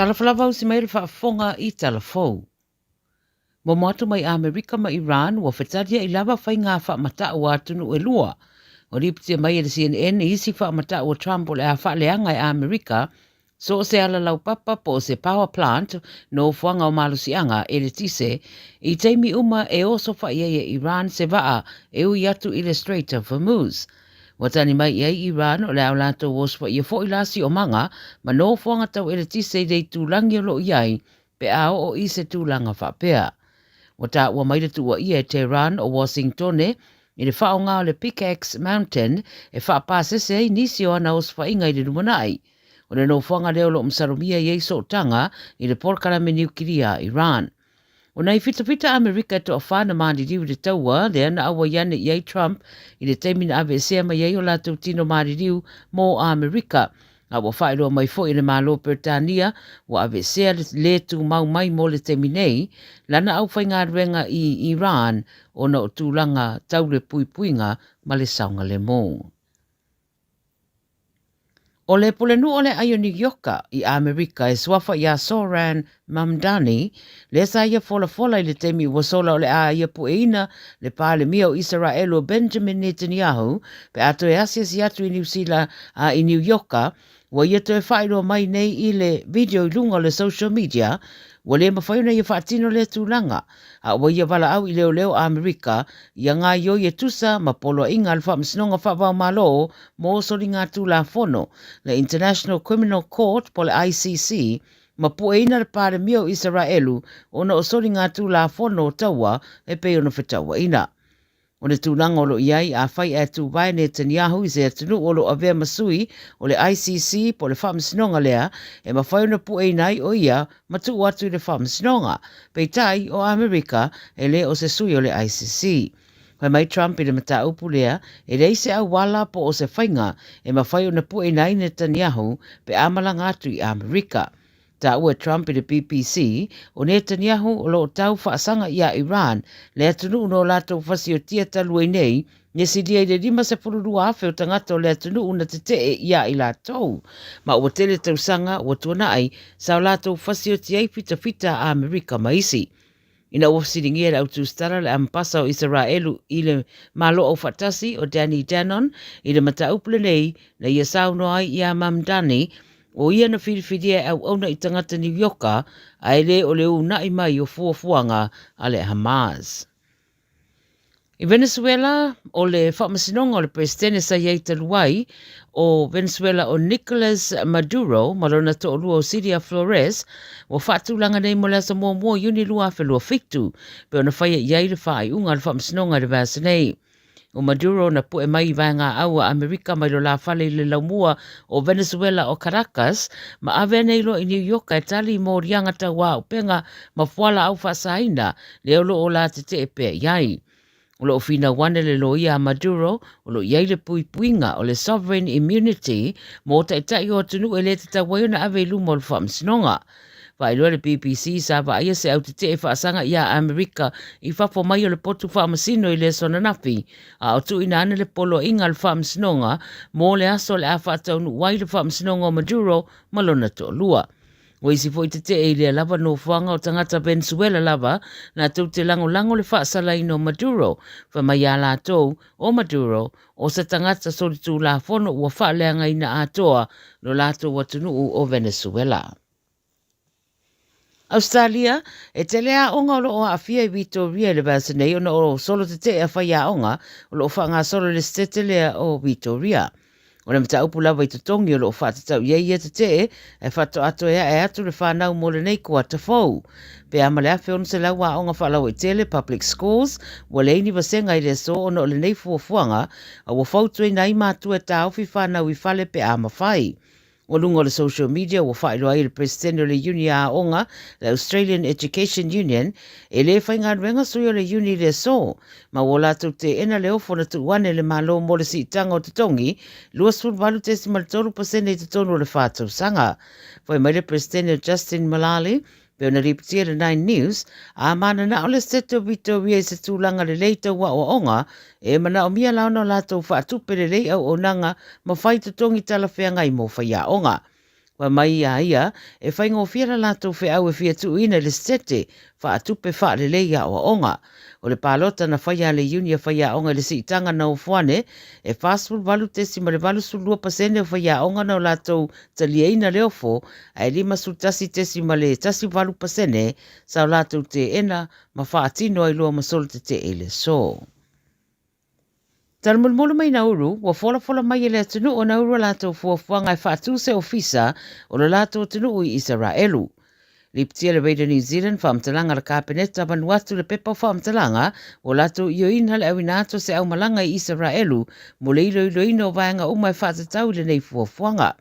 Talofa lava usi mai le faafofoga i tala fou. Momo atu mai Amerika ma Iran ua fetaliai lava faiga faamatau a atunuu e lua. Ua lipotia mai e le CNN i isi faamatau a Trump o le a faaleaga e Amerika so o se ala laupapa po o se power plant, nofoaga o malosiaga eletise, i taimi uma e osofai ai e Iran se vaa e ui atu i le Strait of Hormuz. Ua tali mai i ai Iran o le a o latou osofaia foi la siomaga ma nofoaga tau eletise i le itulagi o lo o i ai pe a oo i se tulaga faapea. Ua taua mai le tuuaia e Tehran o Washingtone i le faaaoga o le Pickaxe Mountain e faapasese ai nisi o ana osofaiga i le lumanai. O le nofoaga lea o lo o masalomia i ai sootaga i le polokalame niukilia a Iran. O nai fitafita Amerika e toawhā na maliliu i le taua lea na auai ane i ai Trump i le taimi na aveesea mai ai o latou tino maliliu mō Amerika, a ua faailoa mai foi e le Malo o Peretania ua aveesea le lē tumau mai mō le taimi nei lana aufaigaluega i Iran ona o tulaga tau le puipuiga ma le saogalemu. O le pulenuu o le ai o Niu Ioka i Amerika e suafa iā Zohran Mamdani, lea sa ia folafola i le taimi ua sola o le a ia pueina le Palemia o Isaraelu o Benjamin Netanyahu pe a toe asiasi atu i Niu Sila a i Niu Ioka, ua ia toe faailoa mai nei i le video i luga o le social media ua le mafai ona ia faatino lea tulaga a ua ia valaau i leoleo Amerika ia gaoioi e tusa ma poloaiga a le Faamasinoga Faava-o-Malo mo Soligatulafono, le International Criminal Court po o le ICC, ma pueina le Palemia o Isaraelu ona o soligatulafono taua e pei ona fetauaina. O le tulaga o lo o i ai, afai ae tuvae Netanyahu i se atunuu o lo o avea ma sui o le ICC po o le faamasinoga lea, e mafai ona pueina ai o ia ma tuu atu i le faamasinoga. Peitai, o Amerika, e le o se sui o le ICC. Fai mai Trump i le mataupu lea, e leai se auala po o se faiga e mafai ona pueina ai Netanyahu pe a malaga atu i Amerika. Taua e Trump i le BBC, o Netanyahu o lo o tau faasaga iā Iran, le atunuu na o latou fasiotia talu ai nei, ne silia i le 52,000 o tagata o le atunuu na tetee iā i latou. Ma ua tele tausaga ua tuanai sa o latou fasioti ai fitafita a Amerika ma isi. Ina ua fesiligia e le autusitala le Amepasa o Isaraelu i le Malo Aufaatasi o Danny Danon i le mataupu lenei na ia saunoa ai iā Mamdani, o ia na filifilia e auauna i tagata Niu Ioka ae le o le unaʻi mai o fuafuaga a le Hamas. I Venezuela, o le faamasinoga o le Peresetene sa i ai talu ai o Venezuela o Nicolas Maduro ma lona toalua o Cilia Flores ua faatulaga nei mo le aso muamua o Iuni 2027 pei ona faia i ai le faaiuga a le faamasinoga i le vaiaso nei. O Maduro na pu'e mai i vaegaau a Amerika mai lo la fale i le laumua o Venezuela o Caracas ma ave nei loa i Niu Ioka e tali i moliaga tauaupega ma fualaau faasaina lea o lo o la tetee pea i ai. O lo o finau ane le loia a Maduro o lo o i ai le puipuiga o le sovereign immunity mo taitai o atunuu e le tatau ai ona ave i luma o le faamasinoga. Faailoa le BBC sa vaaia se au tetee faasaga iā Amerika i fafo mai o le potu faamasino i le aso ananafi, a o tuuina ane le poloaiga a le faamasinoga mo le aso o le a faataunuu ai le faamasinoga o Maduro ma lona toalua. O isi foi tetee i lea lava nofoaga o tagata Venezuela lava latou te lagolago le faasalaina o Maduro, fai mai iā latou, o Maduro, o se tagata solitulafono ua faaleagaina atoa lo latou atunuu o Venezuela. Australia, e tele aoga o lo o aafia i Vitoria i le vaiaso nei ona o solo tetee a faiaoga o lo o faagasolo i le setete lea o Vitoria. O le mataupu lava i totogi o lo o faatatau i ai ia tetee e faatoa toe ae atu le whanau mo lenei kuata fou. Pe a ma le 1,600 aoga faalauaitele, public schools, ua leai ni vasega i le aso ona o lenei fuafuaga, a ua fautuaina ai matua e taofi whanau i fale pe a mawhai. O luga o le social media ua faailoa ai e le Peresetene o le Iuni a Aoga, le Australian Education Union, e le faigaluega sui o le Iuni i le aso, ma ua latou teena le ofo na tuu ane e le Malo mo le siitaga o totogi 28.3% i totonu o le whā tausaga. Fai mai le Peresetene o Justin Mullally, pei ona lipotia le Nine News, a mananao le Setete o Vitoria i se tulaga lelei tau aoaoga, e manaomia la ona latou faatupe lelei auaunaga ma fai totogi talafeagai mo faiaoga. Fai mai iā ia, e faigofie la latou feau e fia tuuina i le Setete faatupe faalelei aoaoga. O le palota na faia a le Iuni a Faiaoga i le siitaga na ofo ane, e 48.82 pasene o faiaoga na o latou taliaina le ofo, ae 51.18 pasene sa o latou teena ma faatino ai loa ma solo tetee i le aso. Talamolemole mai Nauru, ua folafola mai e le atunuu o Nauru a latou fuafuaga e faatu se ofisa o lo latou atunuu i Isaraelu. Lipotia le Radio New Zealand faamatalaga a le Kapeneta Vanuatu le pepa o faamatalaga ua latou ioeina le auina atu o se aumalaga i Isaraelu mo le iloiloina o vaega uma e faatatau i lenei fuafuaga.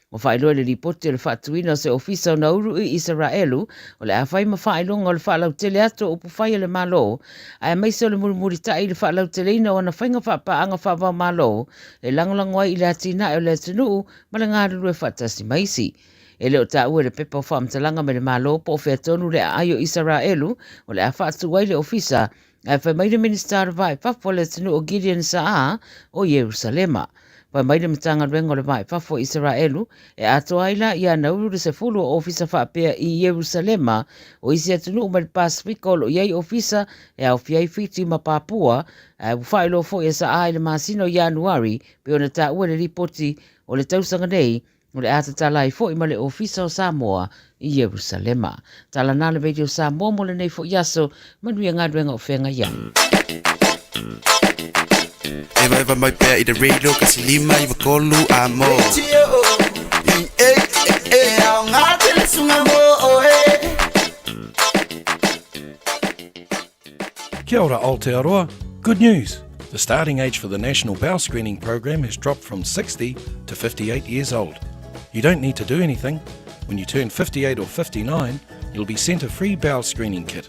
Ua faailoa i le lipoti o le faatuina o se ofisa o Nauru i Isaraelu, o le a fai ma faailoga o le faalautele atu o upufai a le Malo, aemaise o le mulimulitai i le faalauteleina o ana faiga faapaaga faava-o-Malo e lagolago ai i le atinae o le atunuu ma le galulue faatasi ma isi. E le o taua i le pepa o faamatalaga mai le Malo po o fea tonu le aai o Isaraelu o le a faatu ai le ofisa, Ae fai mai le Minisita o le Va i Fafo a le atunuu o Gideon Sa'ar o Ierusalema. Fai mai le Matagaluega o le Va i Fafo o Isaraelu, e atoa ai la ia Nauru le 10 o ofisa faapea i Ierusalema, o isi atunuu mai le Pasefika o lo o i ai ofisa e aofia ai Fiti ma Papua, ae ua faailoa foi e Sa'ar i le masina o Ianuari pei ona taua i le lipoti o le tausaga nei O le a tatala ai foi ma le Ofisa o Samoa i Ierusalema. Tala na le Radio Samoa mo lenei foi aso, manuia galuega o feagai ai. Evaeva mai pea i le radio kasi 593 a mo. E aoga tele sunga mo oe. Kia ora Aotearoa. Good news! The starting age for the National Bowel Screening Program has dropped from 60 to 58 years old. You don't need to do anything. When you turn 58 or 59, you'll be sent a free bowel screening kit.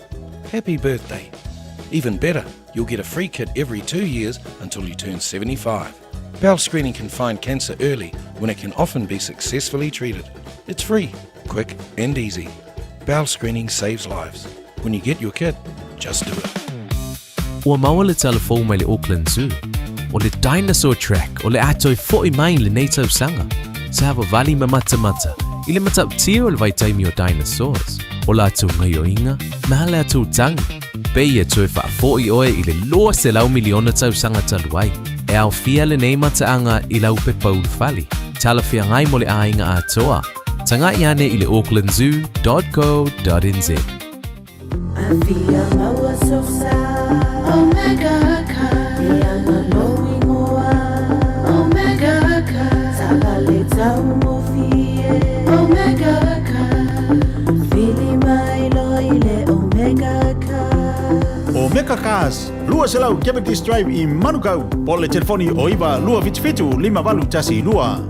Happy birthday! Even better, you'll get a free kit every two years until you turn 75. Bowel screening can find cancer early when it can often be successfully treated. It's free, quick, and easy. Bowel screening saves lives. When you get your kit, just do it. Ua maua le tala fou mai le Auckland Zoo, o le Dinosaur Track o le a toe fo'i mai i lenei tausaga. Savavali ma matamata i le matautia o le vaitaimi o dinosaurs, o latou gaioiga ma latou tagi. Pei e toe faafo'i oe i le 200 miliona tausaga talu ai. E aofia lenei mataaga i lau pepa ulufale, talafeagai mo le aiga atoa. Tagai ane i le aucklandzoo.co.nz. Afia maua sosa Omega Car E anga lou ingoa Omega Car Taavale taugofie Omega Car Vili mai loa i le Omega Car. Omega Cars, 200 Cavendish Drive i Manukau, po o le telefoni o 9 277 5812.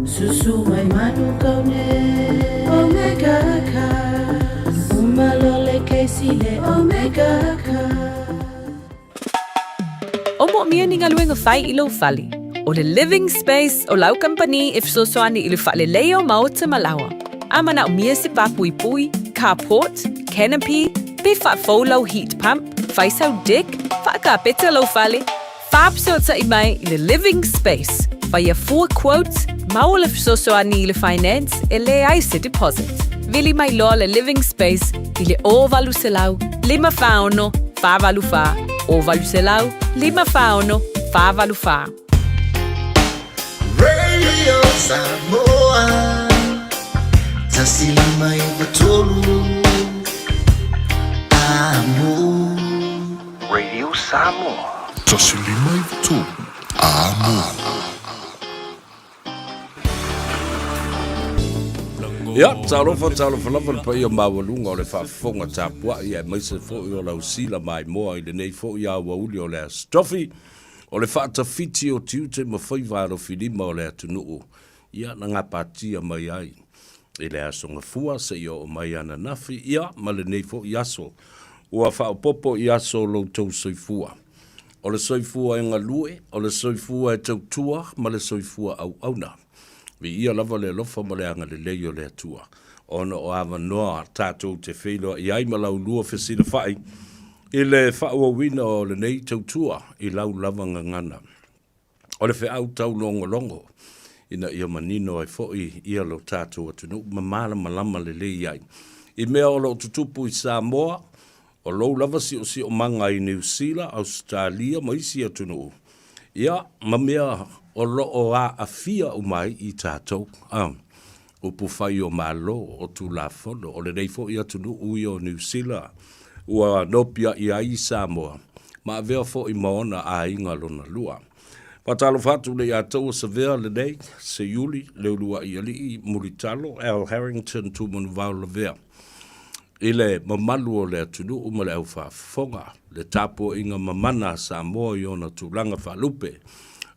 Susu mai Manukau nei Omega Cars Uma loa le kesi le Omega Cars. O moomia ni galuega fai i lou fale. O le Living Space o lau kamupani e fesoasoani i le faaleleia o maota ma laoa. A manaomia se pāpuipui, carport, canopy, pe faafou lau heat pump, fai sau deck, faakapeta lou fale, Faafesootai mai i le Living Space, faia fua quote, maua le fesoasoani i le finance e leai se deposit. Vili mai loa le Living Space i le 0800 546 484, 0800 546 484. Radio Samoa 1593 Amo. Radio Samoa. 1593 Amo. Ia, talofa, talofa lava le paia maualuga o le faafofoga tapuai aemaise foi o lau sila maimoa i lenei foi aoauli o le Aso Tofi, o le faatafiti o tiute ma faiva alofilima o le atunuu, ia, na gapatia mai ai i le Aso Gafua seia oo mai ananafi, ia, ma lenei foi aso ua faaopoopo i aso o lo outou soifua. O le soifua e galue, o le soifua e tautua ma le soifua auauna. Viia lava le alofa ma le agalelei o le Atua, ona o avanoa tatou te feiloai ai ma laulua fesilafai i le faaauauina o lenei tautua i lau lava gagana. O le feau taulogologo. ina ia manino ai foi ia lo tatou atunuu ma malamalama lelei ai i mea o lo o tutupu i Samoa, o lou lava siosiomaga i Niu Sila, Ausetalia ma isi atunuu, ia, ma mea o lo o aafia uma ai i tatou. A, upufai o Malo, o Tulafono, o lenei foi atunuu ia o Niu Sila ua nopiai ai i Samoa, ma avea foi ma ona aiga lona lua. Faatalofa atu le ia tou o Savea lenei, Seiuli, Leulua'i Alii, Mulitalo, Al Harrington, Tumanuvao Lavea. I le mamalu o le atunuu ma le aufaafofoga, le tapuaiga mamana a Samoa i ona tulaga faalupe,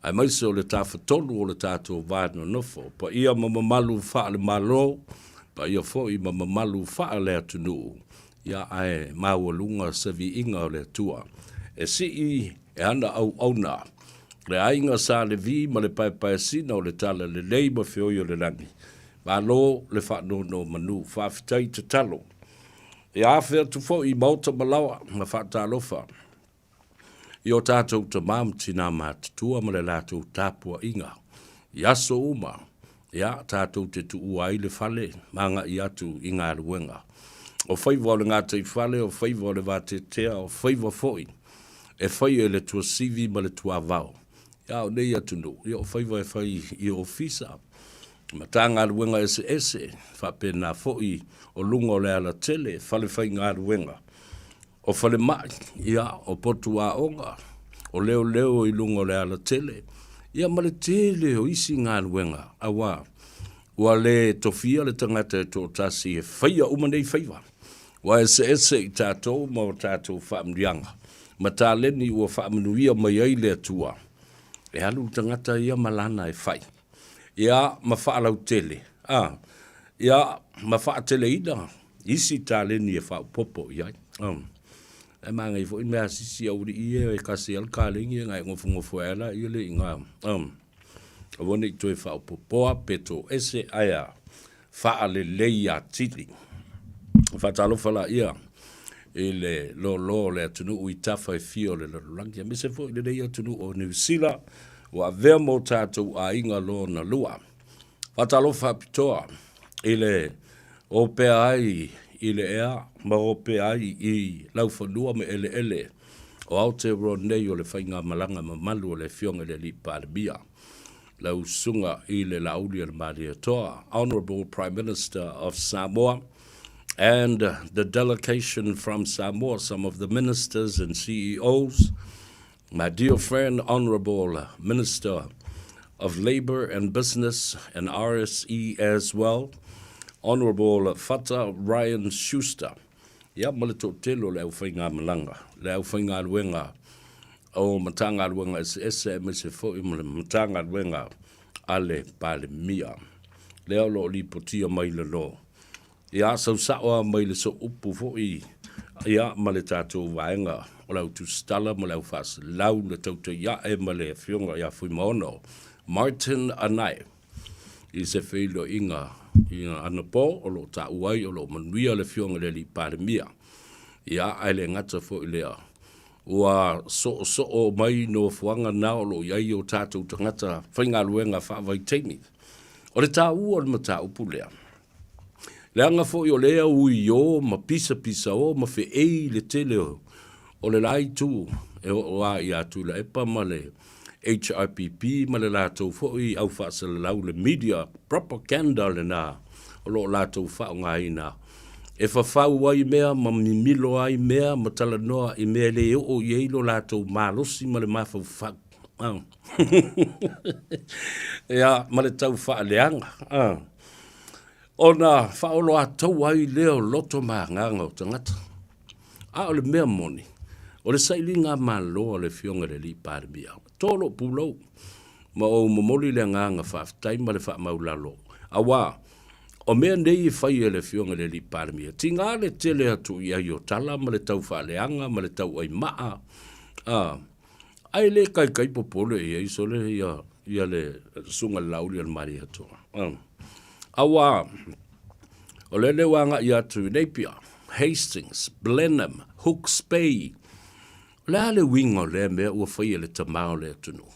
aemaise o le tafatolu o le tatou va nonofo, paia ma mamalu faale-Malo, paia foi ma mamalu faale-atunuu, ia ae maualuga se viiga o le Atua e sii e ana auauna, le aiga Sa Levi ma le paepaesina o le Talalelei ma feoi o le lagi. Malo le faanonomanu, faafetai tatalo. Ia afe atu foi i maota ma laoa ma faatalofa i o tatou tama ma tina matutua ma le latou tapuaiga i aso uma, ia, tatou te tuua ai le fale ma agai atu i galuega. O faiva o le gataifale, o faiva o le vateatea, o faiva foi e fai e le tuasivi ma le tuavao. Ia, o nei atunuu, ia o faiva e fai i ofisa, Matagaluega eseese, faapena foi o luga o le alatele, falefaigaluega, o falemai, ia, o potu aoga, o leoleo i luga o le alatele, ia ma le tele o isi galuega, aua ua le tofia le tagata e toatasi e faia uma nei faiva. Ua eseese i tatou ma o tatou faamanuiaga ma taleni ua faamanuia mai ai le Atua, e alu le tagata ia ma lana e fai. Ia, ma faalautele, a, ia, ma faateleina isi taleni e faaopoopo i ai. A, e manaia foi mea sisi aualii ia e tasi lava le kalegi ona e nofonofo ai lava lea i ina, a, aua ne i toe faaopoopoa pe toese ae a, faalelei atili. Faatalofa laia i le loaloa o le atunuu i tafa e fia o le lalolagi, aemaise foi lenei atunuu o Niu Sila ua avea ma o tatou aiga lona lua. Faatalofa faapitoa i le opea ai i le ea ma opea ai i laufanua ma eleele o Aotearoa nei o le faigamalaga mamalu a le Afioga i le Alii Palemia. Lau Susuga i le Laauli a le Malietoa, Honourable Prime Minister of Samoa, and the delegation from Samoa, some of the ministers and CEOs, my dear friend, Honourable Minister of Labour and Business and RSE as well, Honourable Fata Ryan Schuster, ia ma le toatele o le aufaigamalaga, le aufaigaluega o Matagaluega eseese aemaise foi ma le Matagaluega a le Palemia. Lea o lo o lipotia mai lalo. Ia, sau sao lava mai le sooupu foi ia ma le tatou vaega o le au tusitala ma le au faaselau, le tautaiae ma le Afioga ia Fuimaono Martin Anae i se feiloaiga i anapo o lo o taua ai o lo o manuia le Afioga i le Alii Palemia. Ia, ae le gata foi i lea, Ua soosoo mai nofoaga na o lo o i ai o tatou tagata faigaluega faavaitaimi. O le taua o le mataupu lea, leaga foi o lea ui o ma pisapisao ma feei le tele o le la itu e oo lava ia Tuilaepa ma le HRPP ma le latou foi au faasalalau le media propaganda lena o lo o latou faaaogaina e fafau ai mea ma mimilo ai mea ma talanoa i mea e le oo i ai lo latou malosi ma le mafaufau. Ia, ma le tau faaleaga. Ona faaoloataua ai lea o loto ma agaga o tagata. A o le mea moni, o le sailiga Malo a le Afioga i le Alii Palemia, to lou pulou ma ou momoli le agaga faafetai ma le faamaulalo, aua o mea nei e fai e le Afioga i le Alii Palemia, tiga le tele atu i ai o tala ma le tau faaleaga ma le tau aimaa, a, ae le kaikai popole i ai sole ia, ia le Susuga i le Laauli o le Malietoa. A, aua o lele ua agai atu i Napier, Hastings, Blenheim, Hooks Bay. O le a le uiga o lea mea ua fai e le tama o le atunuu?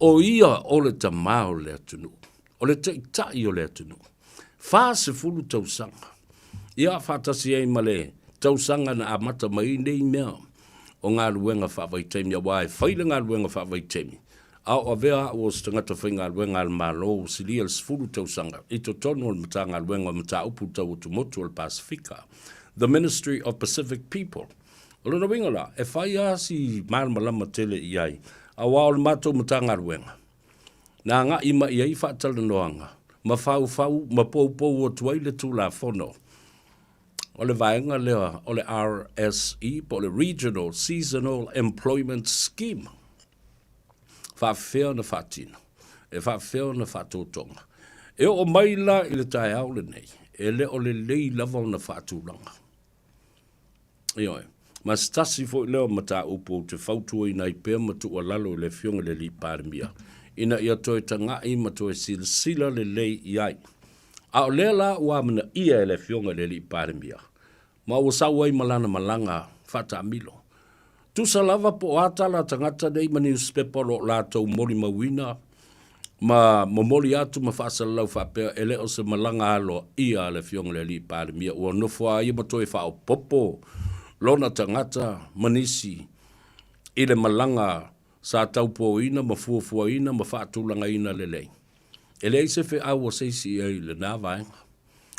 O ia o le tamā o le atunuu, o le taitai o le atunuu. 40 tausaga. Ia, faatasi ai ma le tausaga na amata mai ai nei mea o galuega faavaitaimi, aua e fai le galuega faavaitaimi, a o avea au o se tagata faigaluega a le Malo ua silia le 10 tausaga i totonu o le Matagaluega o Mataupu Tau Atumotu o le Pasefika, The Ministry of Pacific People. O lona uiga la, e fai lava si malamalama tele i ai, aua o le matou Matagaluega, na agai mai i ai faatalanoaga ma faufau ma poupou atu ai le Tulafono o le vaega lea o le RSE po o le Regional Seasonal Employment Scheme. Faafefea ona faatino? E faafefea ona faatotoga? E oo mai la i le taeao lenei, e le o lelei lava ona faatulaga. Ioe. Ma se tasi foi lea o mataupu ou te fautuaina ai pea ma tuualalo i le Afioga i le Alii Palemia, ina ia toe taga'i ma toe silasila lelei i ai. A o lea la ua amanaia e le Afioga i le Alii Palemia, ma ua sau ai ma lana malaga faataamilo. Tusa lava po o a tala a tagata nei ma niusipepa o lo o latou molimauina ma momoli atu ma faasalalau faapea e le o se malaga aloaia a le Afioga i le Alii Palemia ua nofo a ia ma toe faaopoopo lona tagata ma nisi i le malaga sa taupoina ma fuafuaina ma faatulagaina lelei. E leai se feau a se isi i ai i lena vaega.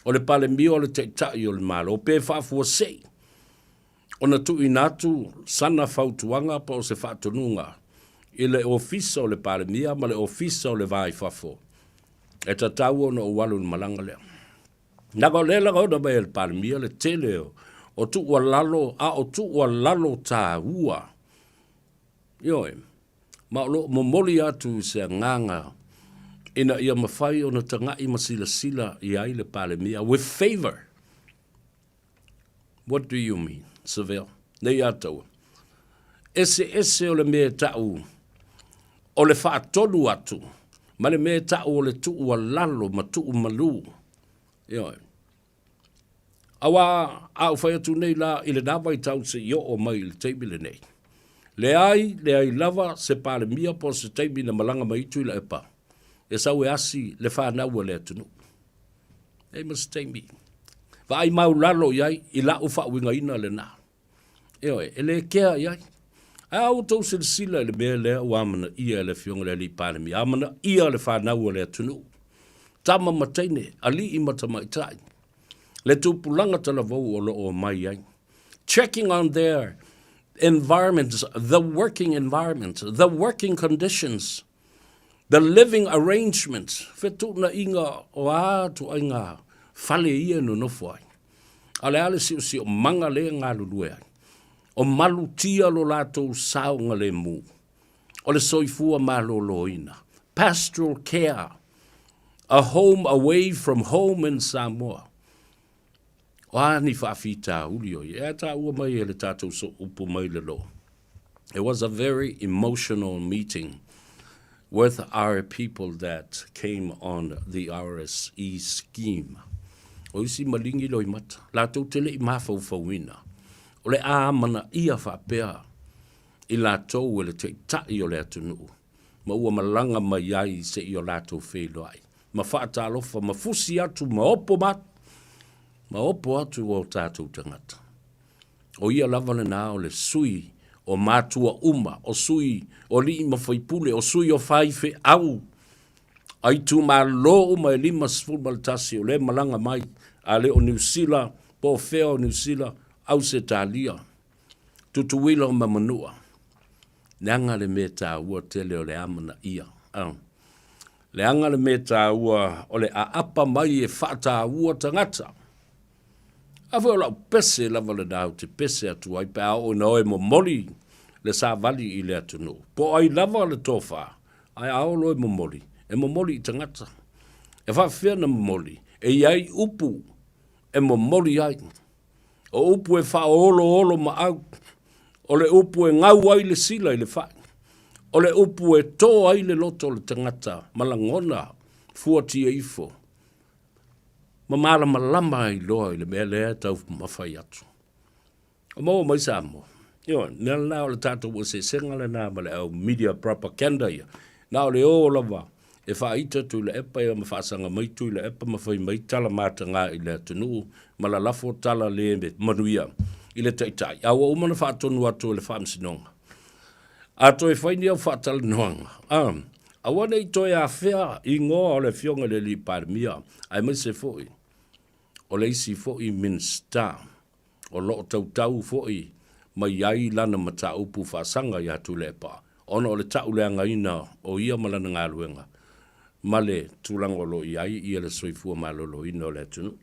O le Palemia o le Taitai o le Malo pe faafuasei ona tuuina atu sana fautuaga po o se faatonuga i le Ofisa o le Palemia ma le Ofisa o le Va i Fafo, e tatau ona ou alu i le malaga lea. Leaga o lea e lagona mai e le Palemia le tele o tuualalo, a o tuualalo taua. Ioe, ma o lo o momoli atu i se agaga ina ia mafai ona taga'i ma silasila i ai le Palemia with favour. What do you mean, Seville? Nei a taua. Eseese o le mea e ta'u o le faatonu atu ma le mea e ta'u o le tuualalo ma tuumalu. Ioe. Auā a ou fai atu nei la i lena vaitau se'i oo mai i le taimi lenei, leai, leai lava se Palemia po o se taimi na malaga mai ai Tuilaepa e sau e asi le fanau a le atunuu. Leai ma se taimi. Vaai maulalo i ai i la'u faauigaina lena. Ioe, e le kea i ai. Ae a outou silasila i le mea lea ua amanaia e le Afioga i le Alii Palemia, amanaia le fanau a le atunuu, tama ma teine, alii ma tamaitai, le tupulaga talavou o lo o omai ai. Checking on their environment, the working environment, the working conditions, the living arrangements, fetuunaiga o a ituaiga fale ia e nonofo ai. A o le a le siosiomaga lea e galulue ai? O malutia lo latou saogalemu, o le soifua maloloina, pastoral care, a home away from home in Samoa. O a ni faafitauli o ia? E a taua mai e le tatou sooupu mai le lo. It was a very emotional meeting with our people that came on the RSE scheme. O isi malingi loimata, latou te le i mafaufauina, o le a amanaia faapea i latou e le Taitai o le atunuu, ma ua malaga mai ai se i o latou feiloai, ma faatalofa, ma fusi atu, ma opo ma, ma opo atu o tatou tagata. O ia lava lena o le sui o matua uma, o sui o alii ma faipule, o sui o faifeau a itumalo uma e 51 o lea e malaga mai, a le o Niu Sila, po o fea o Niu Sila, Ausetalia, Tutuila ma Manua. Leaga le mea taua tele o le amanaia. Leaga le mea taua o le aapa mai e faataua tagata. A foi o lau pese lava lena ou te pese atu ai pe a oo ina oe momoli le savali i le atunuu. Po o ai lava le tofa, ae a oo loa e momoli, e momoli i tagata. E faapefea ona momoli? E i ai upu e momoli ai. O upu e faaoloolomaau, o le upu e gau ai le sila i le fai, o le upu e to ai le loto o le tagata ma lagona fuatia ifo ma malamalama ai loa i le mea lea e taumafai atu. O maua mai Samoa. Ioe, mea lena o le tatou eseesega lena ma le au media propaganda ia. Na o le o lava e faaita Tuilaepa ia ma faasaga mai Tuilaepa ma fai mai tala mataga i le atunuu ma lalafo tala le manuia i le Taitai, a ua uma ona faatonu atu e le Faamasinoga. A toe fai ni au faatalanoaga, a, aua ne i toe afea igoa o le Afioga i le Alii Palemia, aemaise foi o le isi foi Minisita o lo o tautau foi mai ai lana mataupu faasaga ia Tuilaepa ona o le tauleagaina o ia ma lana galuega ma le tulaga o lo o i ai ia le soifua maloloina o le atunuu.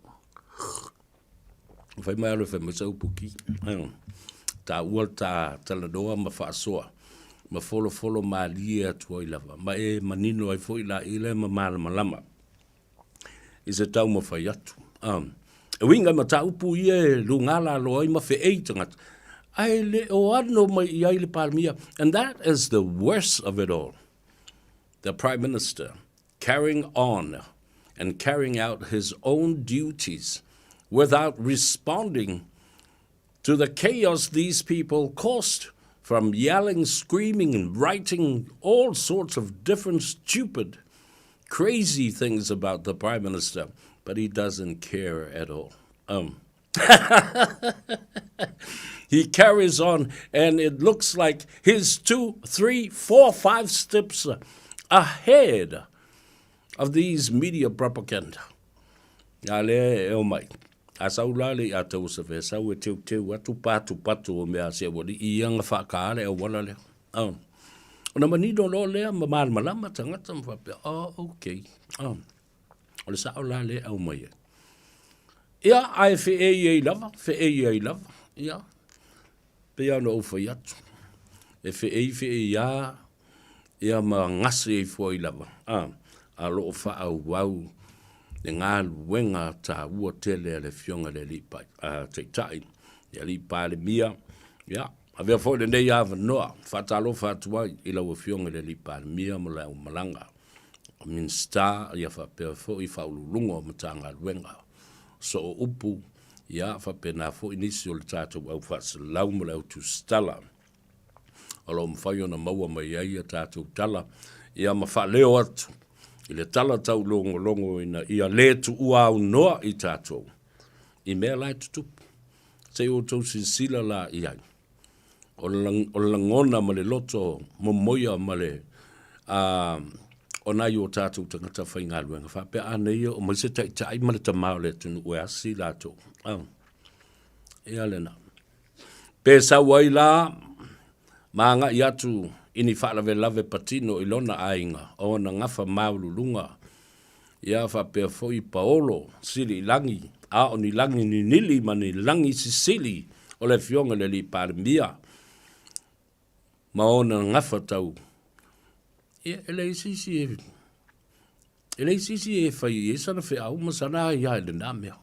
Fai mai alo e fai mai sa upu ki. Taua le ta talanoa ma faasoa ma folofolo malie atu ai lava ma e manino ai foi la i le ma malamalama i se taumafai atu. E uiga i mataupu ia e luga lalo ai ma feei tagata, ae le o ano mai i ai le Palemia. And that is the worst of it all. The Prime Minister carrying on and carrying out his own duties without responding to the chaos these people caused from yelling, screaming, and writing all sorts of different stupid, crazy things about the Prime Minister, but he doesn't care at all. He carries on, and it looks like he's 2, 3, 4, 5 steps ahead of these media propaganda. A lea e omai. A sau la le ia tau sa fe sau e teuteu atu patu patu o mea se ua li'i ia nga whaakaale au wala lea. Oh. Ona manino loa lea ma malamalama tagata ma faapea, oh, okay. Oh. O le sao la lea au mai ai. Ia, ae feei ai lava, feei ai lava. Ia, pei lava ona ou fai atu, e feei feei lava, ia ma gase ifo ai lava, a, a o lo o faaauau le galuega taua tele a le Afioga i le Alii Taitai, le Alii Palemia. Ia, avea foi lenei avanoa e faatalofa atu ai i lau Afioga i le Alii Palemia ma lau malaga, o Minisita, ia faapea foi Faauluuluga o Matagaluega, Sooupu, ia faapena foi nisi o le tatou au faaselau ma le au tusitala o lo o mafai ona maua mai ai a tatou tala, ia ma faaleo atu i le tala taulogologo ina ia le tuua aunoa i tatou i mea la e tutupu. Se i outou silasila la i ai. O le lagona ma le loto momoia ma le o nai o tatou tagata faigaluega faapea a nei o mai se taitai ma le tama o le atunuu e asi latou. Ia lena. Pe sau ai la ma agai atu i ni faalavelave patino i lona aiga o ona gafa maualuluga, ia faapea foi paolo sili i lagi, a o ni lagi ninili ma ni lagi sisili o le Afioga i le Alii Palemia ma ona gafa tau, ia, e leai se isi e, e leai se isi e fai i ai sana feau ma sana aia i lena mea.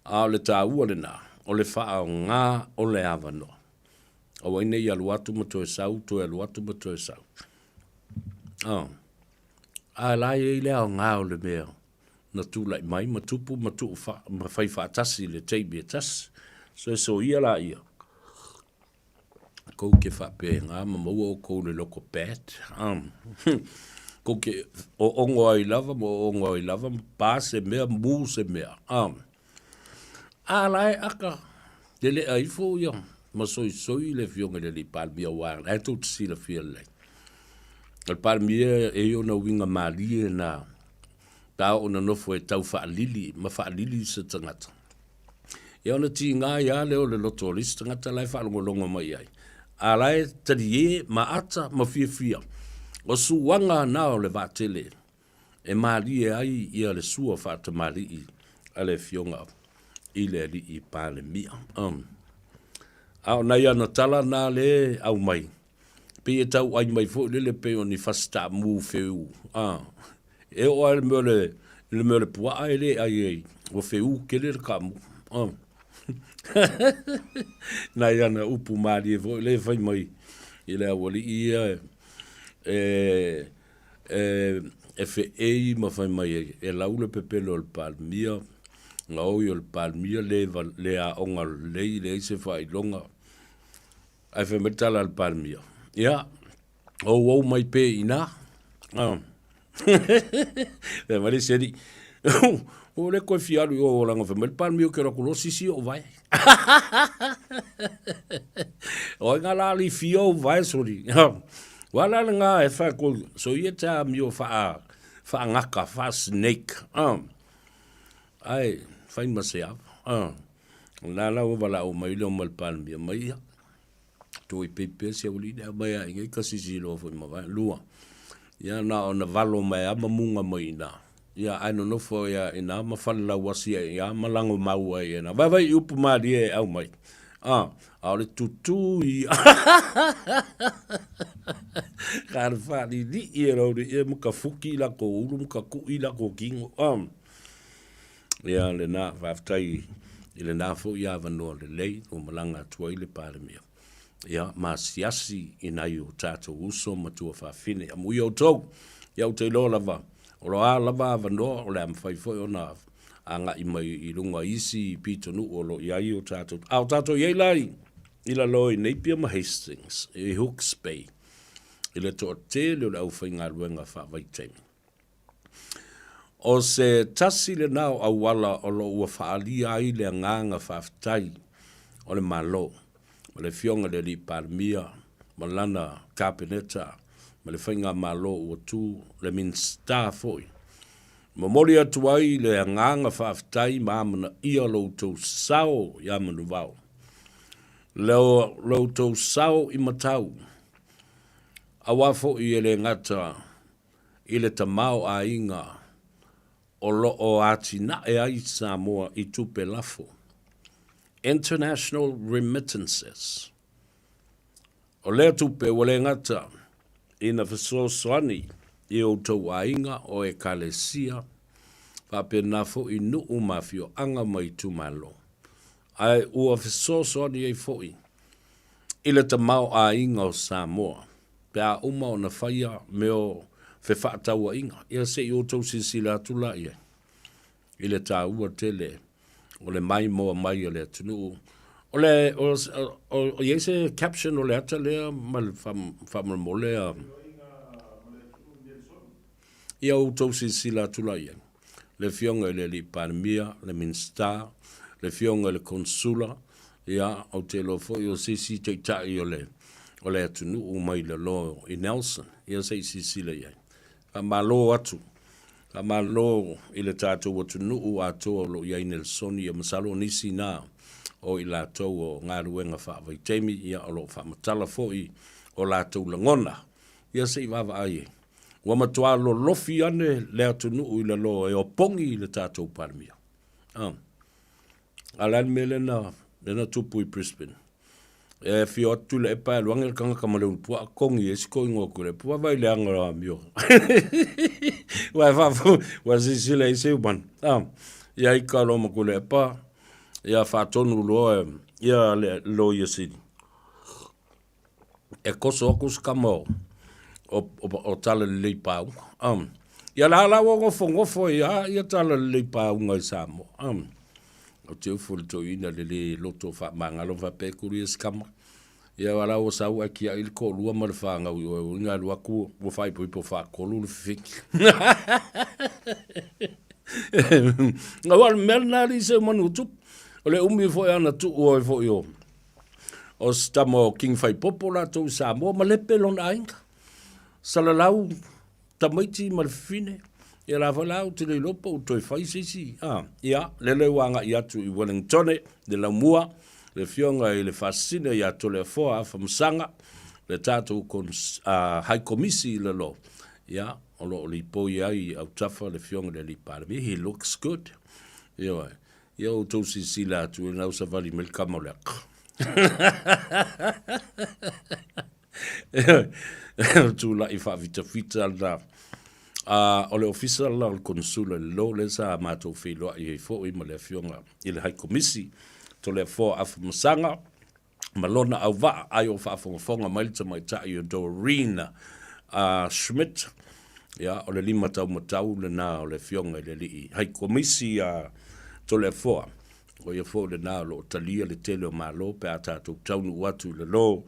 A o le taua lena, o le faaaoga o le avanoa. Aua ne i alu atu ma toe sau, toe alu atu ma toe sau. A la e i ai le aoga o le mea na tulai mai ma tupu ma tuu ma fai faatasi i le taimi e tasi. So e soia laia, kou ke faapena ma maua oukou i le loko bad. Kou ke oogo ai lava ma oogo ai lava ma pa se mea, mu se mea. A la e aka lelea ifo ia ma soisoi le Afioga i le Alii Palemia aua o la e tou te silafia lelei. O le Palemia e i ai ona uiga malie na pe a oo ina nofo e tau faalili ma faalili se tagata. Ia ona tiga ai lava lea o le loto o le isi tagata la e faalogologo mai ai, a la e talie ma ata ma fiafia. O suaga na o le vaatele e malie ai ia le sua faatamalii a le Afioga i le Alii Palemia. A o nai ana tala na lea e aumai, pei e tau ai mai foi lele pei o ni fasi taamu feu. E oo lava i le mea o le, i le mea o le puaa e le ai ai, ua feu tele le kaamu. Nai ana upu malie foi lea e fai mai i le aualii ia e, e feei ma fai mai ai, e lau le pepelo o le Palemia, gaoi o le Palemia, le, le aoga lelei, leai se faailoga. Ae fai mai le tala a le Palemia, ia, Ouou mai pē inā. Ah. E mai le isi alii, Ua le koe fia alu i o leaga fai mai le Palemia ke alu atu loa sisi o'u vae. O ai ngā la ali fia ou vae soli. Ua la le ngā e whae ko, so ia te amio whaa, whaangaka, whaa snake. Ah. Ai, whai ma se ava. Ah. La la ua wala o mai le o mai le Palemia mai ia. Toi pei pea si aualii le aumai a ingai ka sisi loa foi ma vae. Lua, ia na ona valo mai a ma muga mai ina. Ia ae nonofo ia ina ma fale lauasi ai ia ma lago mau ai ina. Vaivai i upu malie e aumai. A, a o le tutū ia. Ka le faalilii e lau alii e ma ka fuki i lakou ulu ma ka kuʻi i lakou kino. A, ia lena, faafetai i lena foi avanoa lelei ua malaga atu ai le Palemia. Ia, ma asiasi i nai o tatou uso ma tuafafine. Amuia outou, ia ou te iloa lava, o lo a lava avanoa o le a mafai foi ona agai mai i luga i isi pitonuu o lo o i ai o tatou. A o tatou i ai la i, i lalo i Napier ma Hastings, i Hooks Bay, i le toatele o le aufaigaluega faavaitaimi. O se tasi lena o auala o lo o ua faaalia ai le agaga faafetai o le Malo ma le Afioga i le Alii Palemia ma lana Kapeneta ma le Faigamalo ua tu, le Minisita foi. Momoli atu ai le agaga faafetai ma amanaia lo outou sao ia Manuvao, lo outou sao i Matau, aua foi e le gata i le tamaoaiga o lo o atinae ai Samoa i tupe lafo, international remittances. O lea tupe ua le gata ina fesoasoani i outou aiga o Ekalesia, faapena foi nuu ma afioaga ma itumalo, ae ua fesoasoani ai foi i le tamaoaiga o Samoa. pe a uma ona faia mea o fefaatauaiga, ia se i outou silasila atu la i ai i le taua tele o le maimoa mai a le atunuu. O le, o, o, o i ai se caption o le ata lea ma le faamolemole a... Ia outou silasila atu la i ai. Le Afioga i le Alii Palemia, le Minisita, le Afioga i le Konesula, ia, ou te iloa foi o se isi Taitai o le, o le atunuu mai lalo i Nelson. Ia se i silasila i ai. Faamalo atu. Faamalo i le tatou atunuu atoa o lo o i ai Nelson, ia masalo o nisi na o i latou o galuega faavaitaimi, ia o lo o faamatala foi o latou lagona. Ia se i vaavaai ai. Ua matua lolofi ane le atunuu i lalo e opogi i le tatou Palemia. A. A o le a le mea lea na, lea na tupu i Brisbane? E afio atu Tuilaepa e alu ane le tagata ma le ulupuaa togi ai si toeaina o Tuilaepa. Vaavaai i le aga o le amio. Ua e faafofoga, ua silasila i ai se umana. A. Ia ita loa ma Tuilaepa, ia faatonu loa ia le Loia Sili. E koso atu se tama o, o, o, o Talalelei Pāuga. Um, ia la la ua nofonofo ai a ia Talalelei Pāuga i Samoa. Um, o te ufu le toeaina le lē loto faamagalo faapea e kuli e se tama. Ia la ua sau ae tiai le toalua ma le fanau i oe uiga alu atu ua faaipoipo faatolu le fefeti. Aua o le mea lena alii se manu o tupu. O le umi foi ana tuu ai foi o O se tama o King Faipopo latou i Samoa ma Lepe lona aiga. Salalau tamaiti ma le fafine. Ia la foi la ou te le iloa po ua toe fai se isi. Ah, ia, lele ua agai atu i Wellingtone, le Laumua, le afioga i le Faasisina ia Toleafoa Afamasaga, le tatou cons, uh, High Komisi i lalo. Ia, o lo o lipoi ai i autafa le afioga i le Alii Palemia. He looks good. Ioe. Ia outou silasila atu ina ua savali mai le tama o le aka. Tulai faafitafita lena. Uh, o le ofisa la o le Konsula i lalo lea sa matou feiloai ai foi ma le afioga i le High Komisi Toleafoa Afamasaga ma lona auvaa, ai o faafogafoga mai le tamaitai o Doreen uh, Schmidt, ia, o le lima taumatau lena o le afioga i le alii Haikomisi a uh, Toleafoa. O ia foi lena o lo o talia le tele o Malo pe a tatou taunuu atu i lalo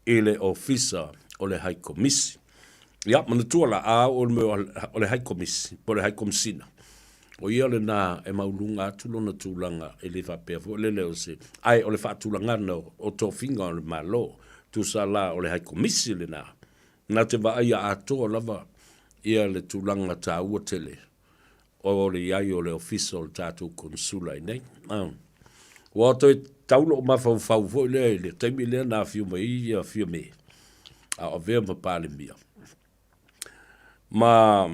i le ofisa o le Haikomisi. Ia, manatua la, a oo i le mea o le Haikomisi, po o le Haikomisina, o ia lena e maualuga atu lona tulaga e le faapea foi lele o se, ae o le faatulagana o tofiga o le Malo, tusa la o le Haikomisi lena, na te vaaia atoa lava ia le tulaga taua tele o le i ai o le Ofisa o le tatou Konesula i inei. Ua toe tau lou mafaufau foi lea i le taimi lea na afio mai ai ia Fiame, a o avea ma Palemia, ma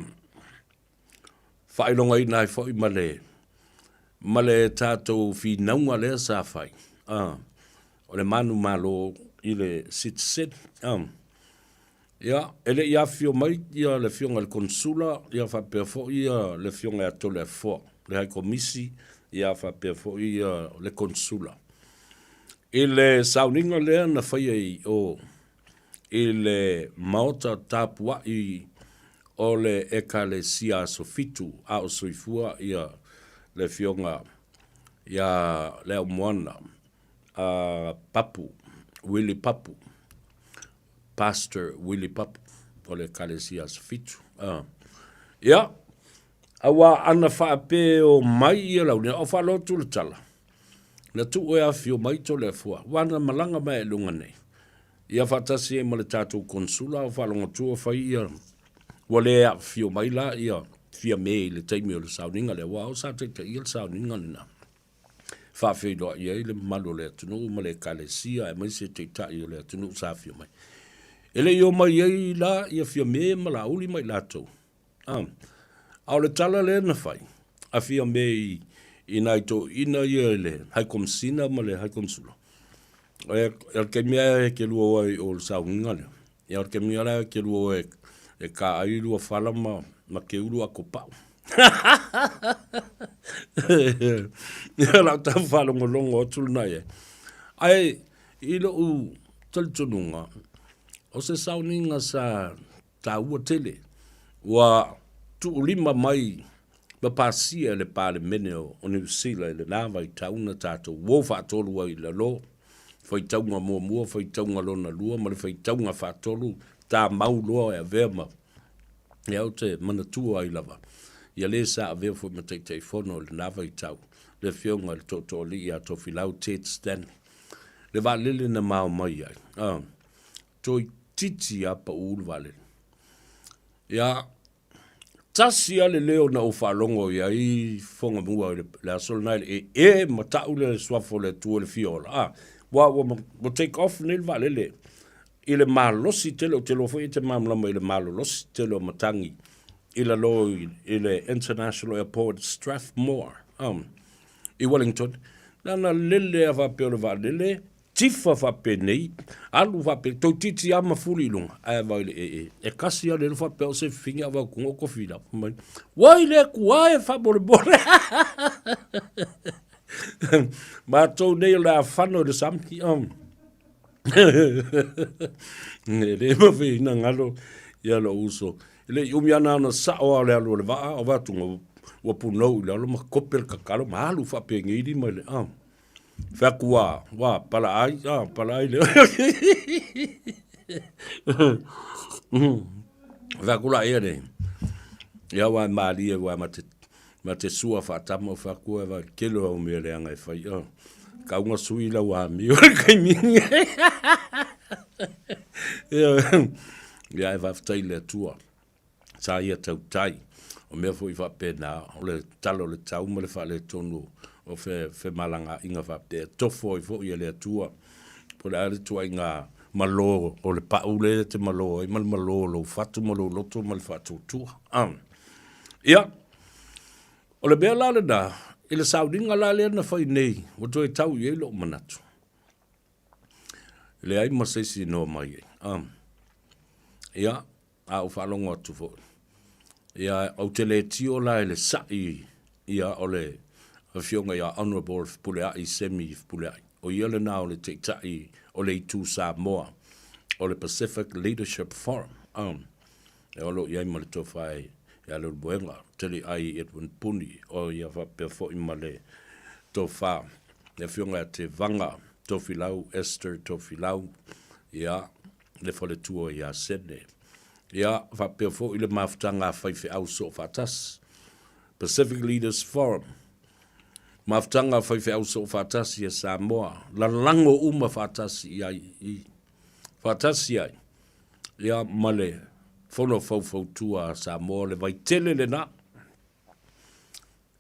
faailogaina ai foi ma le ma le tatou finauga lea sa fai, o le manumalo i le citizen. Ia, e le i afifio mai ia le Afioga i le Konesula, ia faapea foi ia le Afioga ia Toleafoa, le High Komisi, ia faapea foi ia le Konesula. I le sauniga lea na faia i o i le Maota Tapuai o le Ekalesia Aso Fitu a o soifua ia le Afioga ia Leaumoana Papu, Willie Papu, Pastor Willie Papu o le Ekalesia Aso Fitu. Ia, auā ana faapea o mai ia lau o faalotu le tala, na tuu e afio mai Toleafoa, ua na malaga mai i luga nei. Ia faatasi ai ma le tatou konsula o faalogotua fai ia, ua le afifio mai la ia Fiame i le taimi o le sauniga lea, aua o sa taitaia le sauniga lena. Faafeiloai ai le mamalu o le atunuu ma le Ekalesia aemaise Taitai o le atunuu sa afio mai. E le i omai ai la ia Fiame ma Laauli ma i latou. A, a o le tala lea na fai a Fiame i, i nai toeaiina ia i le High Komisina ma le High Komisula, e, e le taimi lava e te lua o ai i o i le sauniga lea, Ia o le taimi la e te lua o e ka ai lua fala ma, ma te ulu a ko pau. Ia lau tau whaalongolongo atu lena ia. Ae i lou talitonuga, o se sauniga sa taua tele, ua tuulima mai ma pasia e le Palemene o Niu Sila i lena vaitau na tatou uo faatolu ai i lalo, faitauga muamua, faitauga lona lua ma le faitauga faatolu, tamau loa e avea ma ia ou te manatua ai lava ia le sa avea foi ma Taitaifono i lena vaitau, le Afioga i le Tootooalii ia Tofilau Ted Stanley, le vaalele na mao mai ai, toeitiiti lava pau le vaalele. Ia, Tasi lava le leo na ou faalogo i ai Fogamua i le aso lena i le ee ma tau le suafa o le Atua i le fia ola, a, ua, ua, ua take off nei le vaalele i le malosi tele, ou te iloa foi e te malamalama i le malolosi tele o matagi i lalo i, i le International Airport Strathmore, um, i Wellington. Na na lele lava faapea o le vaalele, Tifa faapenei, alu faapea, toeitiiti lava ma fuli i luga, ae vaai le ee, e kasi lava le elu faapea o se fifigi a vaukuga o kofi la. Fai mai, Uai le Atua e faamolemole. Matou nei o le a fano i le sami. E le mafai ona galo ia lou uso. E le i umi ana ona sao lava o le alu o le vaa, o vaatuga ua punou i lalo ma kope le kakalo ma alu faapenei lima i le. Fai atu ua, ua pala ai, a, pala ai le. Fai atu la ia nei, ia ua e malie ua ma te, ma te sua faatama o fai atu e vai tele o au mea leaga e fai, a. Kauga sui lau amio i le taimi nei. Ia, e faafetai i le Atua. Sa ia tautai. O mea foi faapena, o le tala o le tau ma le faaletonu o femalagaaiga faapea, e tofo ai foi e le Atua. Po o le a le ituaiga malo o le pau lea e te malo ai ma le malo o lou fatu ma lou loto ma le faatuatua. Ia, o le mea la lena, i le sauniga la lea na fai nei, ua toe tau i ai lou manatu. E leai ma se isi noa mai ai. Ia, A ou faalogo atu foi, ia, ou te le tio la i le sa'i ia o le Afioga ia Honourable Fepuleai Semi Fepuleai. O ia lena o le Taitai o le Itu Samoa o le Pacific Leadership Forum. Um, e o lo o i ai ma le tofa ia Leulumoega Teliai Edwin Puni, o ia faapea foi ma le tofa le Afioga ia Tevaga Tofilau, Esther Tofilau, ia. le faletua ia Sene. Ia, faapea foi le mafutaga a faifeau soofaatasi, Pacific Leaders Forum, mafutaga a faifeau soofaatasi a Samoa, lalago uma faatasi i ai, i, faatasi ai, ia, ma le Fono Faufautua a Samoa, le vaitele lena.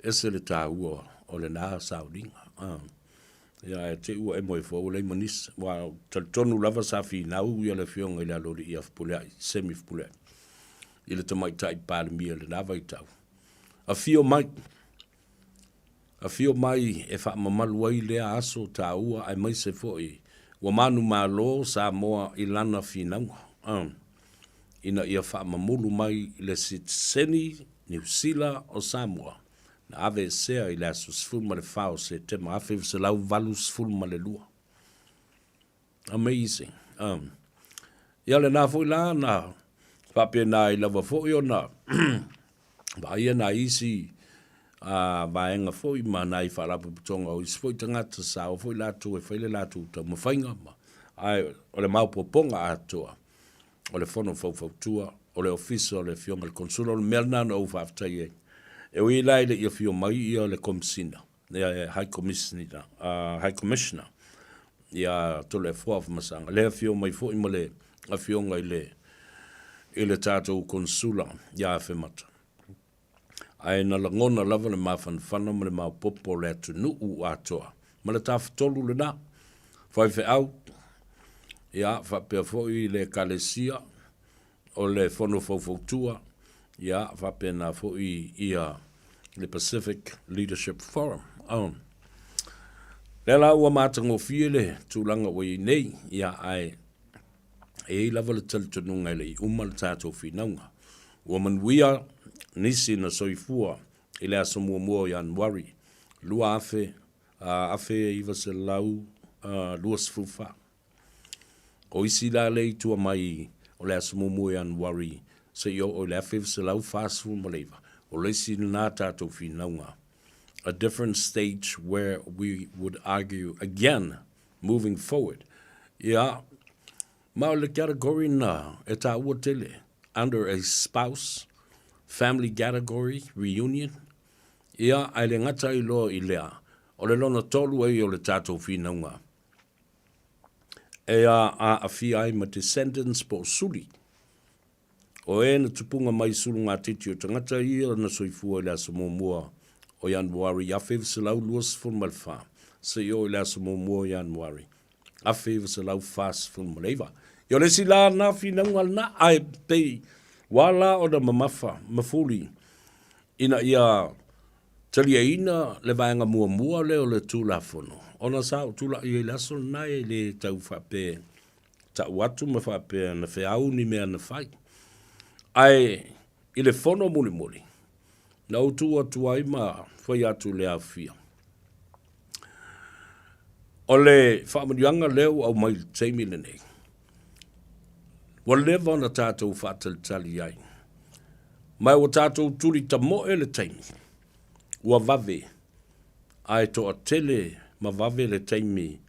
Ese le taua o lena sauniga. Ia, ae te i ua emo ai fua, ua leai ma nisi. Aua ou te talitonu lava sa finau ia le Afioga i le Aloalii ia Fepuleai, Semi Fepuleai, i le Tamaitai Palemia i lena vaitau. Afio mai, afio mai e faamamalu ai lea aso taua aemaise foi ua manumalo Samoa i lana finauga, ina ia faamamulu mai le sitiseni Niu Sila o Samoa na aveesea i le aso 14 o Setema 1982. Amazing. Ia lena foi la na faapena ai lava foi ona vaaia nai isi vaega foi ma nai faalapotopotoga o isi foi tagata sa o foi latou e fai le latou taumafaiga ma, ae o le maopoopoga atoa o le Fono Faufautua, o le Ofisa o le Afioga i le Konesula, o le mea lena na ou faafetai ai. E ui la e le i afio mai ia le Komesina, ia High Commissioner, High Commissioner ia Toleafoa Afamasaga, lea afio mai foi ma le Afioga i le i le tatou Konesula ia Afemata. Ae na lagona lava le mafanafana ma le maopoopo o le atunuu atoa ma le tafatolu lena, faifeau, ia, faapea foi le Ekalesia, o le Fono Faufautua, ia, faapena foi ia le Pacific Leadership Forum. Oh. Lea la ua matagofie le tulaga ua i ai nei, ia, ae E i ai lava le talitonuga e le i uma le tatou finauga. Ua manuia nisi na soifua i le aso muamua o Ianuari 1924. O isi la lea i tua mai o le aso muamua o Ianuari seia oo i le 1949, o le isi lena tatou finauga, a different stage where we would argue again Moving forward. Ia, ma o le category na e taua tele, under a spouse, family category, reunion, ia, ae le gata ai loa i lea, o le lona tolu ai o le tatou finauga, e aafia ai ma descendants po o suli. O e na tupunga mai sulugatiti o tagata ia na soifua i le aso muamua o Ianuari 1924 seia oo i le aso muamua o Ianuari 1949. Ia o le isi la na finauga lena, ae pei ua la ona mamafa ma fuli ina ia taliaina le vaega muamua lea o le Tulafono, ona sa ou tulai ai i le aso lena e le tau faapea tau atu ma faapea na feau ni mea na fai. Ae i le fono mulimuli, na ou tu atu ai ma fai atu le aofia. O le faamanuiaga lea ua aumai i le taimi lenei, ua leva ona tatou faatalitali ai, ma ua tatou tuli tamoe le taimi, ua vave, ae toatele ma vave le taimi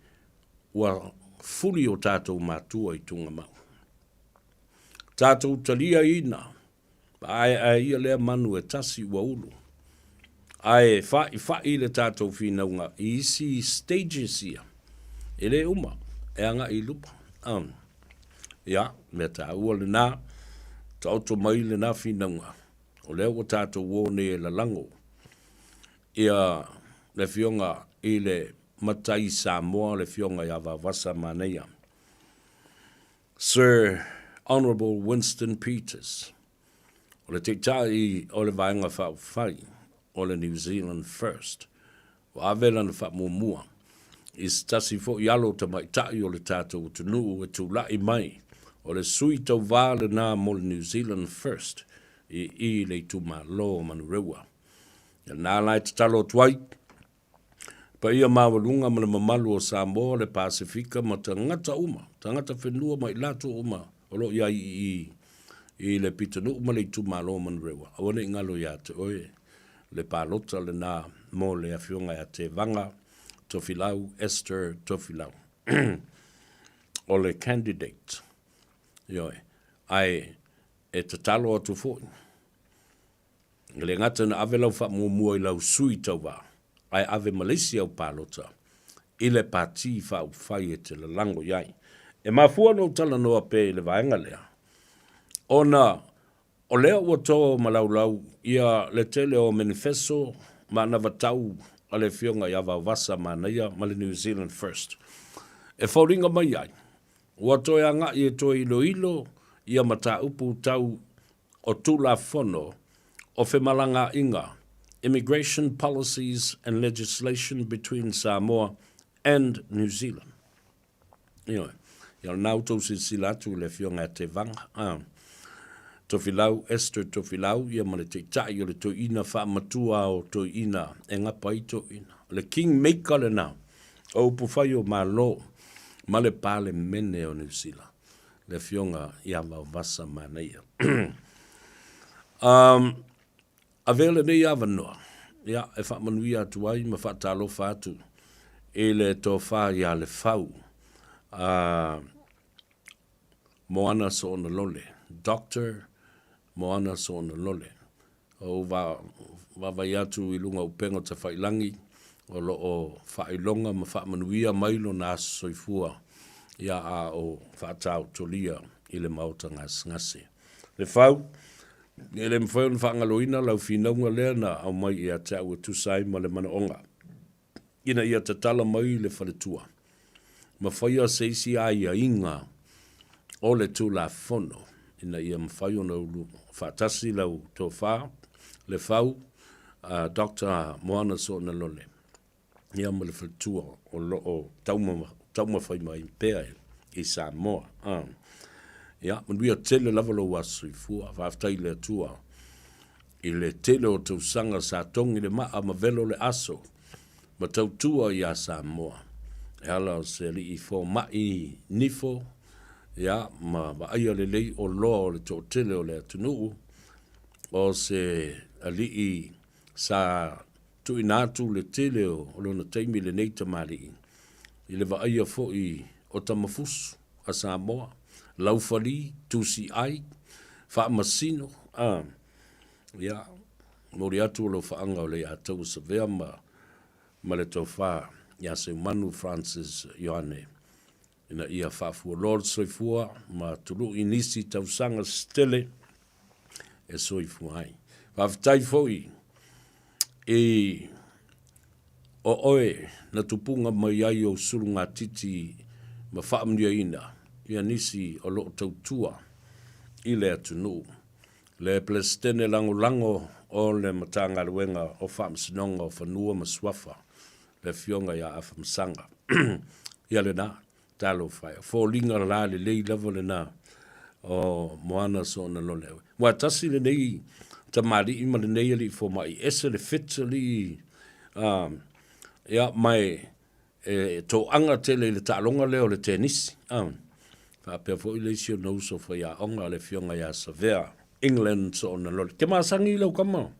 ua fuli o tatou matua i tugamau. Tatou taliaina ma aeae ia lea manu e tasi ua ulu, ae fa'ifa'i le tatou finauga i isi stages ia, e le uma, e aga'i i luma. Um, ia, mea taua lena, taoto mai lena finauga, o lea ua tatou o nei e lalago ia le Afioga i le Matai Samoa, le Afioga ia Vaovasa Manaia, Sir Honourable Winston Peters, o le Taitai o le Vaega Faaupufai o le New Zealand First, ua ave lana faamuamua i se tasi foi alo tamaitai o le tatou atunuu e tulai mai, o le sui tauva lena mo le New Zealand First i i le itumalo o Manurewa. Lena la e tatalo atu ai, paia maualuga ma le mamalu o Samoa, le Pasefika ma tagata uma, tagata whenua ma i latou uma o lo o i ai i i le pitonuu ma le itumalo o Manurewa. Aua ne i galo ia te oe le palota lena mo le afioga ia Tevaga Tofilau, Esther Tofilau. O le candidate. Ioe. Ae e tatalo atu foi, e le gata ina ave lau faamuamua i lau sui tauva, ae ave ma le isi au palota i le Pati Faaupufai e te lalago i ai. E mafua ona ou talanoa pea i le vaega lea, ona o lea ua to malaulau ia le tele o menifeso ma anavatau a le Afioga ia Vaovasa Manaia ma le New Zealand First e foliga mai ai ua toe agai e toe iloilo ia mataupu tau o Tulafono o Femalagaaiga, Immigration Policies and Legislation between Samoa and New Zealand. Ioe. Ia o lena ua tou silasila atu i le Afioga ia Tevaga, a, Tofilau, Esther Tofilau, ia ma le Taitai o le Toeaina Faamatua o Toeaina e gapa ai Toeaina. O le King Maker lena o upufai o Malo ma le Palemene o Niu Sila, le Afioga ia Vaovasa Manaia. Um, Avea lenei avanoa ia e faamanuia atu ai ma faatalofa atu i le tofa ia Lefau a Moana Soonalole, Doctor Moana Soonalole. Ou vaavaai atu i luga o upega tafailagi o lo o faailoga ma faamanuia mai lona aso soifua ia a o faataotolia i le maota gasegase. Lefau, E le mafai ona faagaloina lau finauga lea na aumai ia te au e tusa ai ma le manaoga ina ia tatala mai le faletua ma faia se isi aiaiga o le Tulafono ina ia mafai ona ulu faatasi lau tofa, Lefau, Doctor Moana Soonalole. ia ma le faletua o lo o taumafai mai pea i Samoa. Ia, manuia tele lava lou aso soifua. Faafetai i le Atua i le tele o tausaga sa togi le maa ma velo le aso ma tautua iā Samoa. E ala o se alii fomai nifo, ia, ma vaaia lelei oloa o le toatele o le atunuu, o se alii Sa tuuina atu le tele o lona taimi i lenei tamalii i le vaaia foi o tamafusu a Samoa, laufali, tusiai, faamasino, a, ia, momoli atu alofaaga o Leiataua Savea ma ma le tofa ia Seumanu Francis Ioane ina ia faafualoa le soifua ma tului nisi tausaga se tele e soifua ai. Faafetai foi i o oe na tupuga mai ai ou sulugatiti ma faamanuiaina ia nisi o lo o tautua i le atunuu. Le Peresetene Lagolago o le Matagaluega o Faamasinoga o Fanua ma Suafa, le Afioga ia Afamasaga. Ia lena. Talofa e, o foliga la lelei lava lena o Moana Soonalole. Ua tasi lenei tamalii ma lenei alii fomai, ese le fit alii, ia, ma e, e toaga tele i le taaloga lea o le tenisi. Faapea foi le isi ona uso faiaoga le afioga ia Savea England Soonalole. Ke masani lau kama?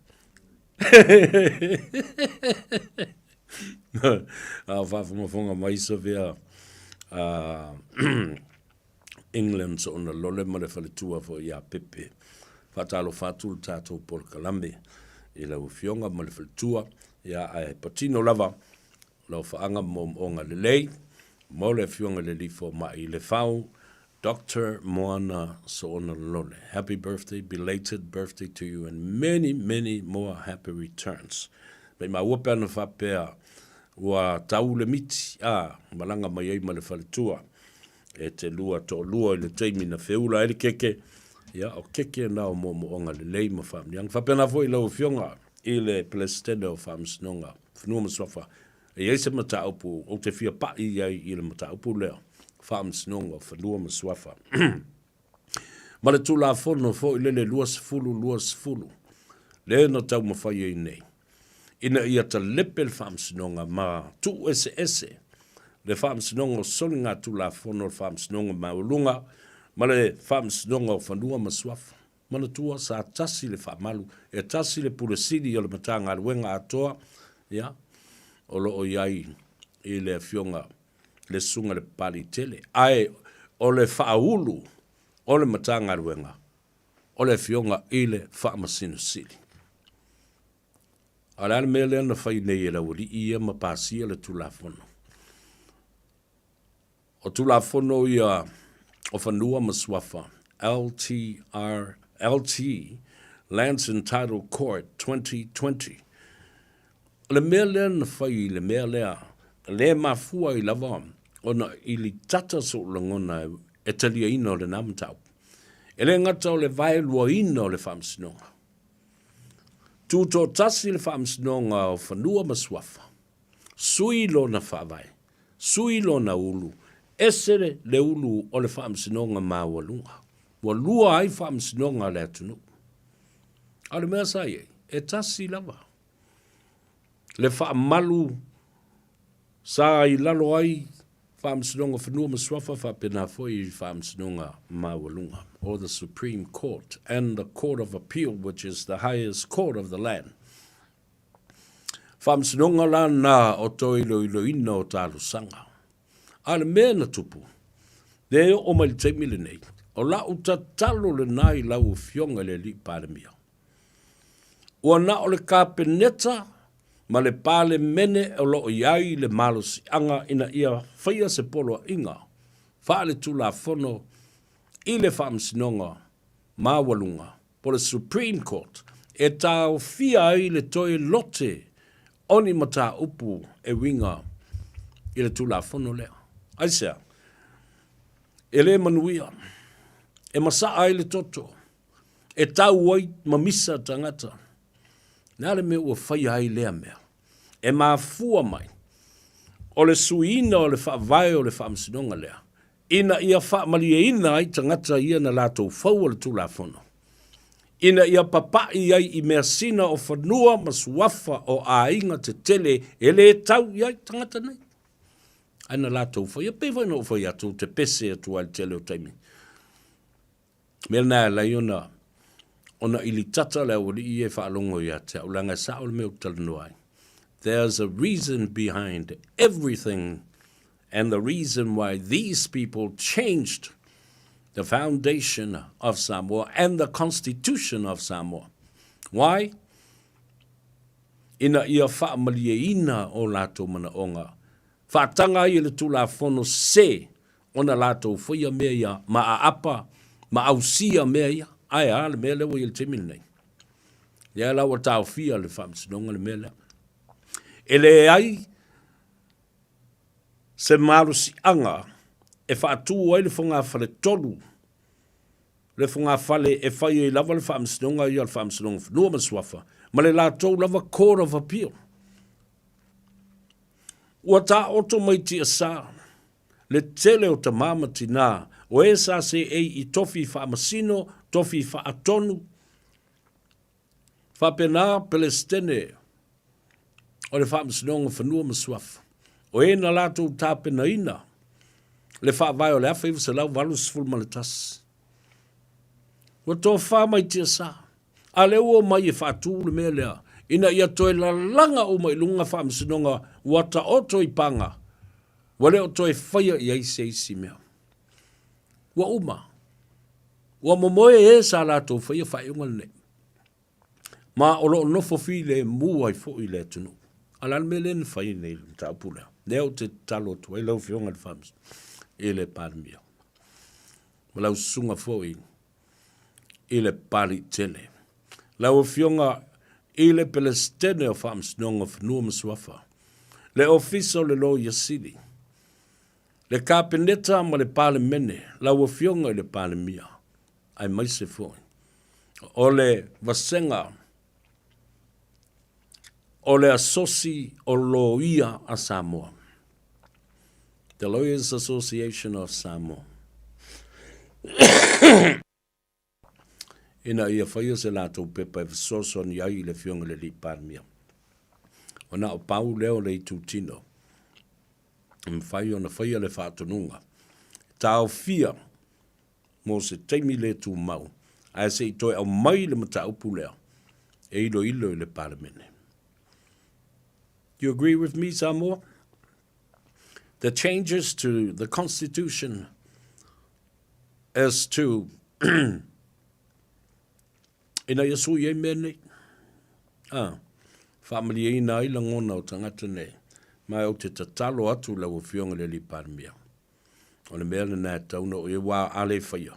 A o faafogafoga mai Savea England soona lole ma le faletua foi ia Pepe. Faatalofa atu le tatou polokalame i lau afioga ma le faletua, ia ae patino lava lau faaga ma moomooga lelei mo le afioga i le alii fomai i Lefau Doctor Moana Soona Lole. Happy birthday, belated birthday to you and many, many more happy returns. Mai maua pe ana faapea ua tau le miti, a, malaga mai ai ma le faletua e te lua toalua i le taimi na feula ai le keke, ia, o keke na o moomooga lelei ma faamanuiaga. Faapena foi i lau Afioga i le Peresetene o Faamasinoga Fanua ma Suafa, E i ai se mataupu ou te fia paʻi i ai i le mataupu lea, Faamasinoga o Fanua ma Suafa. Ma le Tulafono foi lele 2020, lea na taumafai ai nei, ina ia talepe le Faamasinoga ma tuueseese le Faamasinoga o Soligatulafono, le Faamasinoga Maualuga ma le Faamasinoga o Fanua ma Suafa. Manatua, sa tasi le faamalu, e tasi le Pule Sili o le Matagaluega atoa, ia, o lo o i ai i le Afioga le Susuga i le Papaliitele. Ae o le faaulu o le Matagaluega o le Afioga i le Faamasino Sili. A o le a le mea lea na fai nei e le aualii ia ma pasia le Tulafono? O Tulafono ia o Fanua ma Suafa, LTR, LT, Lands and Title Court 2020. O le mea lea na fai i le mea lea, lea e mafua ai lava ona ilitata so'u lagona e taliaina o lena mataupu. E le gata o le vaeluaina o le Faamasinoga. Tutoatasi le Faamasinoga o Fanua ma Suafa, sui lona faavae, sui lona ulu, ese le ulu o le Faamasinoga Maualuga. Ua lua ai Faamasinoga a le atunuu. A o le mea sa i ai, e tasi lava le faamalu sa i lalo ai Faamasinoga o Fanua ma Suafa faapena foi i Faamasinoga Maualuga, or the Supreme Court and the Court of Appeal which is the highest court of the land. Faamasinoga la na o toe iloiloina o talosaga. A o le mea na tupu, lea e oo mai le taimi lenei, o lau tatalo lena i lau Afioga i le Alii Palemia, Ua na o le Kapeneta ma le Palemene o lo o i ai le malosiaga ina ia faia se poloaiga faaletulafono i le Faamasinoga Maualuga po o le Supreme Court e taofia ai le toe lote o ni mataupu e uiga i le Tulafono lea. Aisea? E le manuia, e masaa ai le toto, e tau ai ma misa tagata. Le a le mea ua faia ai lea mea? E mafua mai o le suiina o le faavae o le faamasinoga lea, ina ia faamalieina ai tagata ia na latou faua le Tulafono, ina ia papaʻi ai i measina o fanua ma suafa o aiga tetele e le tau i ai tagata nei. Ae na latou faia, pei foi ona ou fai atu, ou te pese atu ai i le tele o taimi. Mea lena e ala ai ona ona ilitata le aualii ia e faalogo ia te au, leaga e sao le mea ou te talanoa ai. There's a reason behind everything and the reason why these people changed the foundation of Samoa and the constitution of Samoa. Why? Ina ia faamalieina o latou manaoga. Faataga ai e le Tulafono se ona latou faia mea ia ma aapa ma ausia mea ia. Ae a le mea lea ua i ai i le taimi lenei? Lea la ua taofia le faamasinoga le mea lea. E leai se malosiaga e faatu ai le fogafale-tolu, le fogafale e fai ai lava le faamasinoga ia o le Faamasinoga o Fanua ma Suafa, ma le latou lava Court of Appeal. Ua taoto mai tiasa le tele o tamā ma tinā o e sa seei i tofi faamasino, tofi faatonu, faapena Pelesitene o le Faamasinoga o Fanua ma Suafa, o e na latou tapenaina le faavae o le 1981. Ua tofa mai tiasa, a lea ua omai e faatu le mea lea, ina ia toe lalaga uma i luga faamasinoga ua taoto i paga, ua le o toe faia i ai se isi mea. Ua uma. Ua momoe e sa latou faia faaiuga lenei. Ma o lo o nofo filemu ai foi le atunuu. A o le a le mea lea na fai nei i le mataupu lea? Lea ou te tatalo atu ai lau Afioga i le Faamasino, i le Palemia, ma lau susuga foi i le Papalii Tele. Lau Afioga i le Pelesitene o Faamasinoga o Fanua ma Suafa, le Ofisa o le Loia Sili, le Kapeneta ma le Palemene, lau Afioga i le Palemia, aemaise foi o le Vasega o le Asosi o Loia a Samoa, The Lawyers Association of Samoa, ina ia faia se latou pepa e fesoasoani ai i le Afioga i le Alii Palemia. Ua na o pau lea o le itutino e mafai ona faia le faatonuga e taofia mo se taimi le tumau, ae se i toe aumai le mataupu lea e iloilo i le Palemene. Do you agree with me, Samoa? The changes to the Constitution. as to ina ia sui ai mea nei. A, faamalieina ai lagona o tagata nei. Ma ou te tatalo atu i lau Afioga i le Alii Palemia, o le mea lena e tatau ona oo i ai, aua a le faia,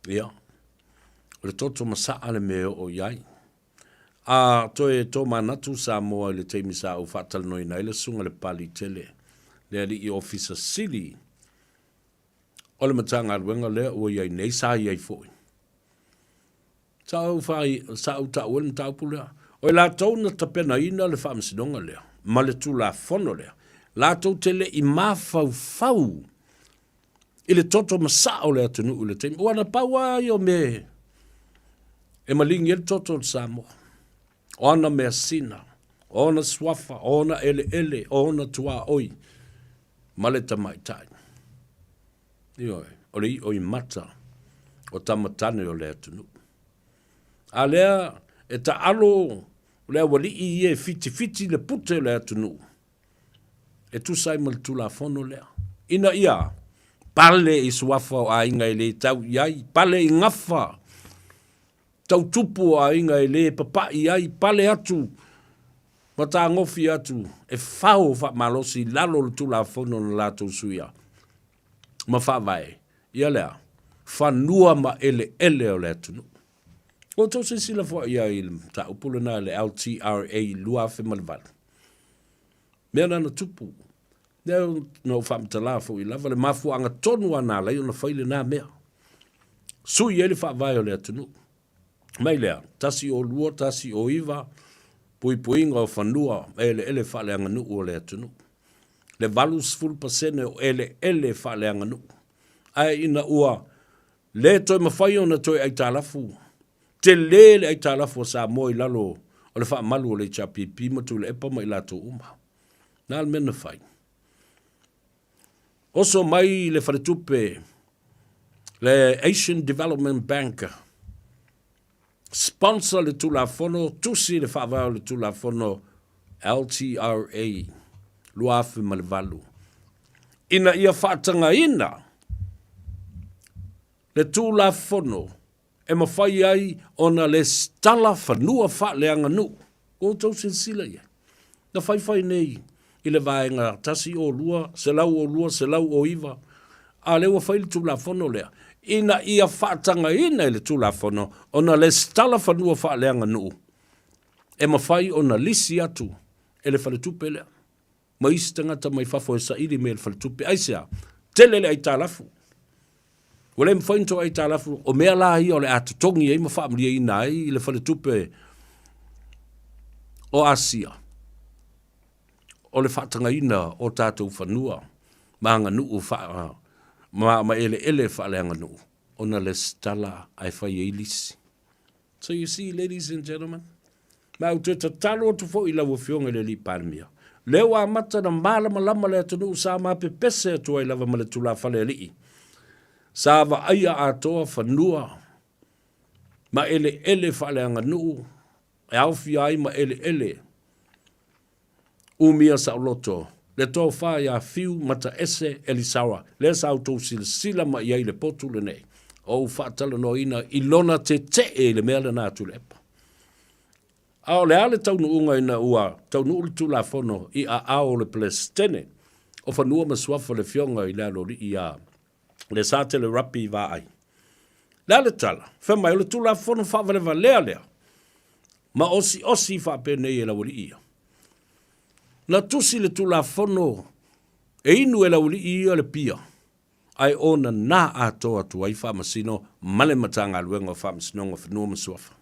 ia, o le toto masaa le mea e oo i ai. A toe tomanatu Samoa i le taimi sa ou faatalanoaina ai le Susuga i le Papaliitele, le Alii Ofisa Sili o le Matagaluega lea ua i ai nei, sa i ai foi. Sa ou fai, sa ou taua le mataupu lea. O i latou na tapenaina le faamasinoga lea ma le Tulafono lea, latou te le i mafaufau i le toto masaa o le atunuu i le taimi. Ua na pau lava ia o mea e maligi ai le toto o le Samoa. O ana measina, o ona suafa, o ona eleele, o ona tuaoi ma le tamaitai. Ioe, o le iʻo i mata o tama tane o le atunuu. A lea e taalo le aualii ia e fitifiti le pute o le atunuu e tusa ai ma le Tulafono lea, ina ia pale i suafa o aiga e le tau i ai, pale i gafa tau tupu o aiga e le papaʻi ai, pale atu ma tagofi atu e fao faamalosi i lalo o le Tulafono na latou suia ma faavae ia lea fanua ma eleele o le atunuu. Ua outou silasila foi i ai i le mataupu lena i le LTRA 2008. Mea na na tupu, lea na ou faamatala foi lava le mafuaaga tonu lava na ala ai ona fai lena mea. Sui ai le faavae o le atunuu. Mai lea, 102, 109, puipuiga o fanua ma eleele faaleaganuu o le atunuu. Le 80% o eleele faaleaganuu. Ae ina ua le toe mafai ona toe aitalafu, tele le aitalafu a Samoa i lalo o le faamalu o le HRPP ma Tuilaepa ma i latou uma. Na le mea na fai. Oso mai le faletupe, le Asian Development Bank, sponsor le Tulafono, tusi le faavae o le Tulafono LTRA 2008, ina ia faatagaina le Tulafono e mafai ai ona lesitala fanua faaleaganuu. Ua outou silasila i ai? Na faifai nei i le vaega 102, 102, 109, a o lea ua fai le Tulafono lea, ina ia faatagaina i le Tulafono ona lesitala fanua faaleaganuu e mafai ona lisi atu e le faletupe lea ma isi tagata mai fafo e saili mai e le faletupe. Aisea? Tele le aitalafu. Ua le mafai ona toe aitalafu. O mea la ia o le a totogi ai ma faamalieina ai le faletupe o Asia, o le faatagaina o tatou fanua ma aganuu faa, ma, ma eleele faaleaganuu ona lesitala ae fai ai lisi. So you see, ladies and gentlemen, ma ou te tatalo atu foi i lau Afioga i le Alii Palemia, lea ua amata ona malamalama le atunuu sa mapepese atu ai lava ma le tulafale alii, sa vaaia atoa fanua ma eleele faaleaganuu e aofia ai ma eleele Umia saoloto, le tofa ia Fiu Mataese Elisara, lea sa outou silasila mai i ai i le potu lenei, o ou faatalanoaina i lona tetee i le mea lena a Tuilaepa. A o le a le taunuuga ina ua taunuu le Tulafono i aao o le Peresetene o Fanua ma Suafa le Afioga i le Aloalii ia Lesatele Rapi Vaai? Le a le tala? Fai mai, o le Tulafono faavalevalea lea ma osiosi faapenei e laualii ia. Na tusi le Tulafono e inu e laualii ia le pia, ae ona na atoa atu ai Faamasino ma le Matagaluega o Faamasinoga o Fanua ma Suafa.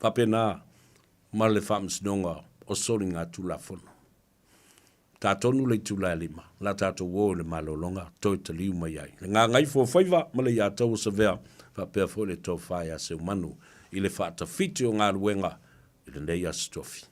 Faapena ma le Faamasinoga o Soligatulafono. Ta tonu le itula e lima, la tatou o i le malologa toe taliu mai ai. Le gagaifo o faiva ma le iatau o Savea, faapea foi le tofa ia Seumanu i le faatafiti o galuega i lenei Aso Tofi.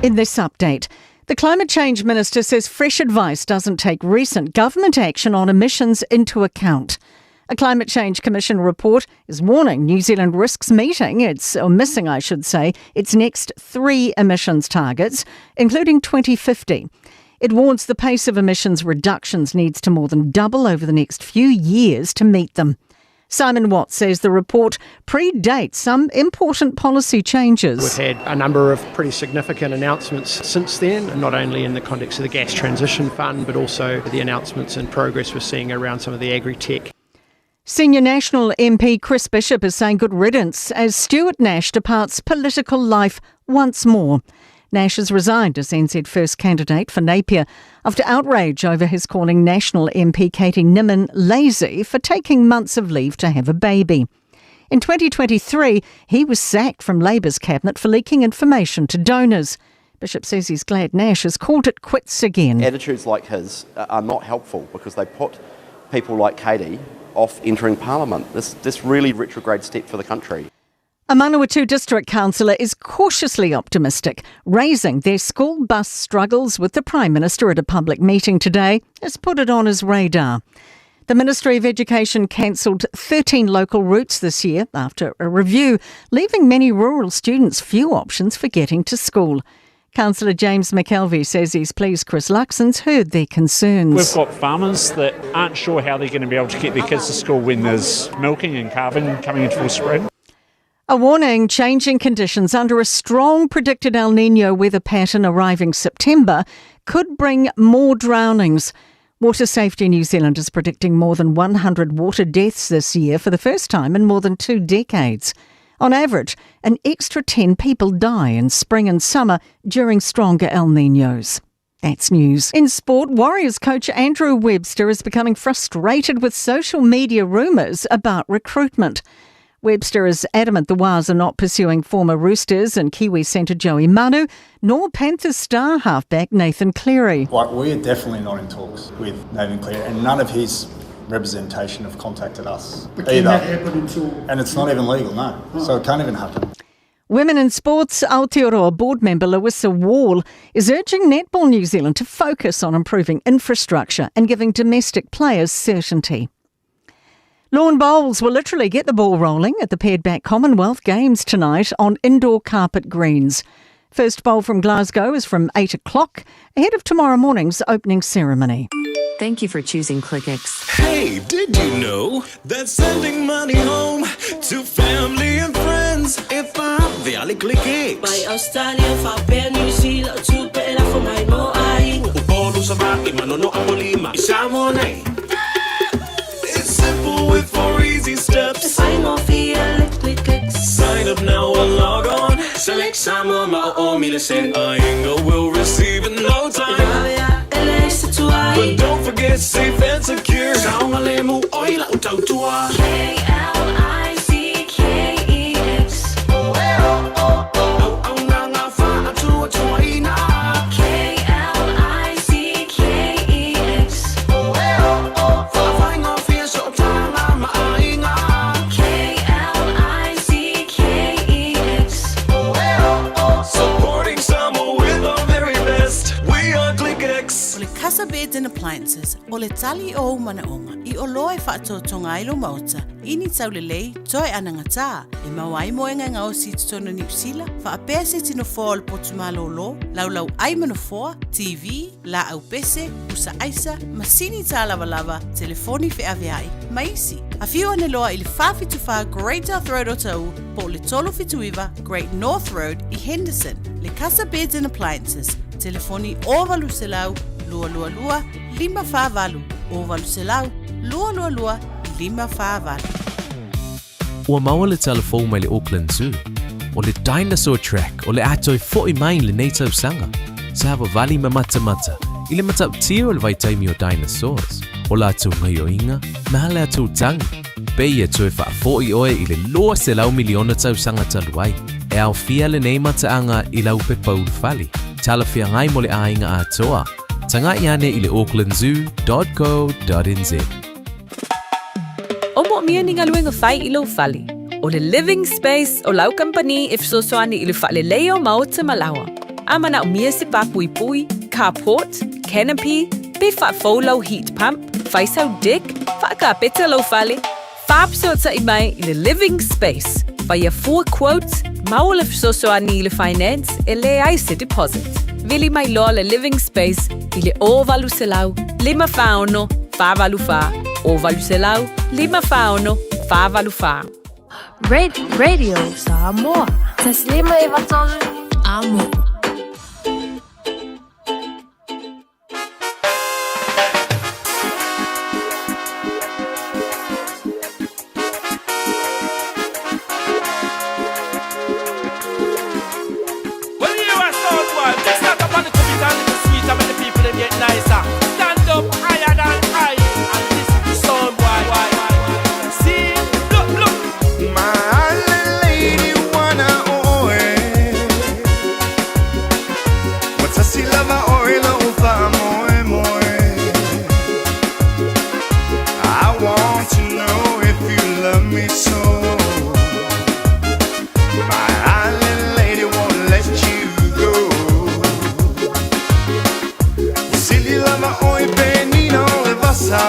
In this update, the Climate Change Minister says fresh advice doesn't take recent government action on emissions into account. A Climate Change Commission report is warning New Zealand risks meeting its, or missing, I should say, its next three emissions targets, including 2050. It warns the pace of emissions reductions needs to more than double over the next few years to meet them. Simon Watts says the report predates some important policy changes. We've had a number of pretty significant announcements since then, not only in the context of the Gas Transition Fund, but also the announcements and progress we're seeing around some of the agri-tech. Senior National MP Chris Bishop is saying good riddance as Stuart Nash departs political life once more. Nash has resigned as NZ First candidate for Napier after outrage over his calling National MP Katie Niman lazy for taking months of leave to have a baby. In 2023, he was sacked from Labour's cabinet for leaking information to donors. Bishop says he's glad Nash has called it quits again. Attitudes like his are not helpful because they put people like Katie off entering Parliament. This, this really retrograde step for the country. A Manawatu district councillor is cautiously optimistic, raising their school bus struggles with the Prime Minister at a public meeting today has put it on his radar. The Ministry of Education cancelled 13 local routes this year after a review, leaving many rural students few options for getting to school. Councillor James McKelvie says he's pleased Chris Luxon's heard their concerns. We've got farmers that aren't sure how they're going to be able to get their kids to school when there's milking and calving coming into full spring. A warning changing conditions under a strong predicted El Nino weather pattern arriving September could bring more drownings. Water Safety New Zealand is predicting more than 100 water deaths this year for the first time in more than two decades. On average, an extra 10 people die in spring and summer during stronger El Ninos. That's news. In sport, Warriors coach Andrew Webster is becoming frustrated with social media rumours about recruitment. Webster is adamant the Wars are not pursuing former Roosters and Kiwi centre Joey Manu, nor Panthers star halfback Nathan Cleary. Like, we are definitely not in talks with Nathan Cleary, and none of his representation have contacted us but can either. that happen until... And it's not even legal, no. Oh. So it can't even happen. Women in Sports Aotearoa board member Louisa Wall is urging Netball New Zealand to focus on improving infrastructure and giving domestic players certainty. Lawn bowls will literally get the ball rolling at the pared back Commonwealth Games tonight on indoor carpet greens. First bowl from Glasgow is from 8 o'clock, ahead of tomorrow morning's opening ceremony. Thank you for choosing ClickX. Hey, did you know that sending money home to family and friends if I the ClickX? By Australia, fa New Zealand, to for my mo Upolu sa manono ako lima. Isamo na It's simple with four easy steps. Sign up now or log on. Select Samoa or Millicent. Ainga will receive in no time. But don't forget safe and secure. K-L-I-C-K-E-X. K-L-I-C-K-E-X. K-L-I-C-K-E-X. Supporting Samoa with our very best. We are ClickX. O le Casa Beds and Appliances, o le tali o ou manaoga, i oloa e faatoatoga ai lou maota, i ni taulelei, toe anagatā, e maua ai moega e gaosi i totonu o Niu Sila, faapea se tino foa o le potu malōlō, laulau ai ma nofoa, TV, laau pese, pusa aisa, masini tālavalava, telefoni feaveai, ma isi. Afio ane loa i le 474 Great South Road o Taʻu, po o le 379 Great North Road i Henderson. Le Casa Beds and Appliances, telefoni 0800 222 548, 0800 222 548. Ua maua le tala fou mai le Auckland Zoo. O le dinosaur track o le a toe fo'i mai lenei tausaga. Sa vavali ma matamata i le matautia o le vaitaimi o dinosaurs, o latou gaioiga ma latou tagi. Pei e toe faafo'i oe i le 200 miliona tausaga talu ai. E aofia lenei mataaga i lau pepa ulufale, talafeagai mo le aiga atoa. Tagai ane i le aucklandzoo.co.nz. O moomia ni galuega fai i lou fale. O le Living Space o lau kamupani e fesoasoani i le faaleleia o maota ma laoa. A manaomia se pā puipui, carport, canopy, pe faafou lau heat pump, fai sau deck, faakapeta lou fale, Faafesootai mai i le Living Space, faia fua quote, maua le fesoasoani i le finance e leai se deposit. Vili mai loa le Living Space i le 0800 546 484, 0800 546 484. Radio Samoa. 153 Amo. Well, you are sound boy. This not a little bit and little sweeter, make the people them get nicer. Stand up higher than high and listen to sound boy. See, look, look. My lady wanna oe. Watasi lava oe lo ufa moe moe. I want to know if you love me so. My island lady won't let you go. Silly lava oi penina le vasa.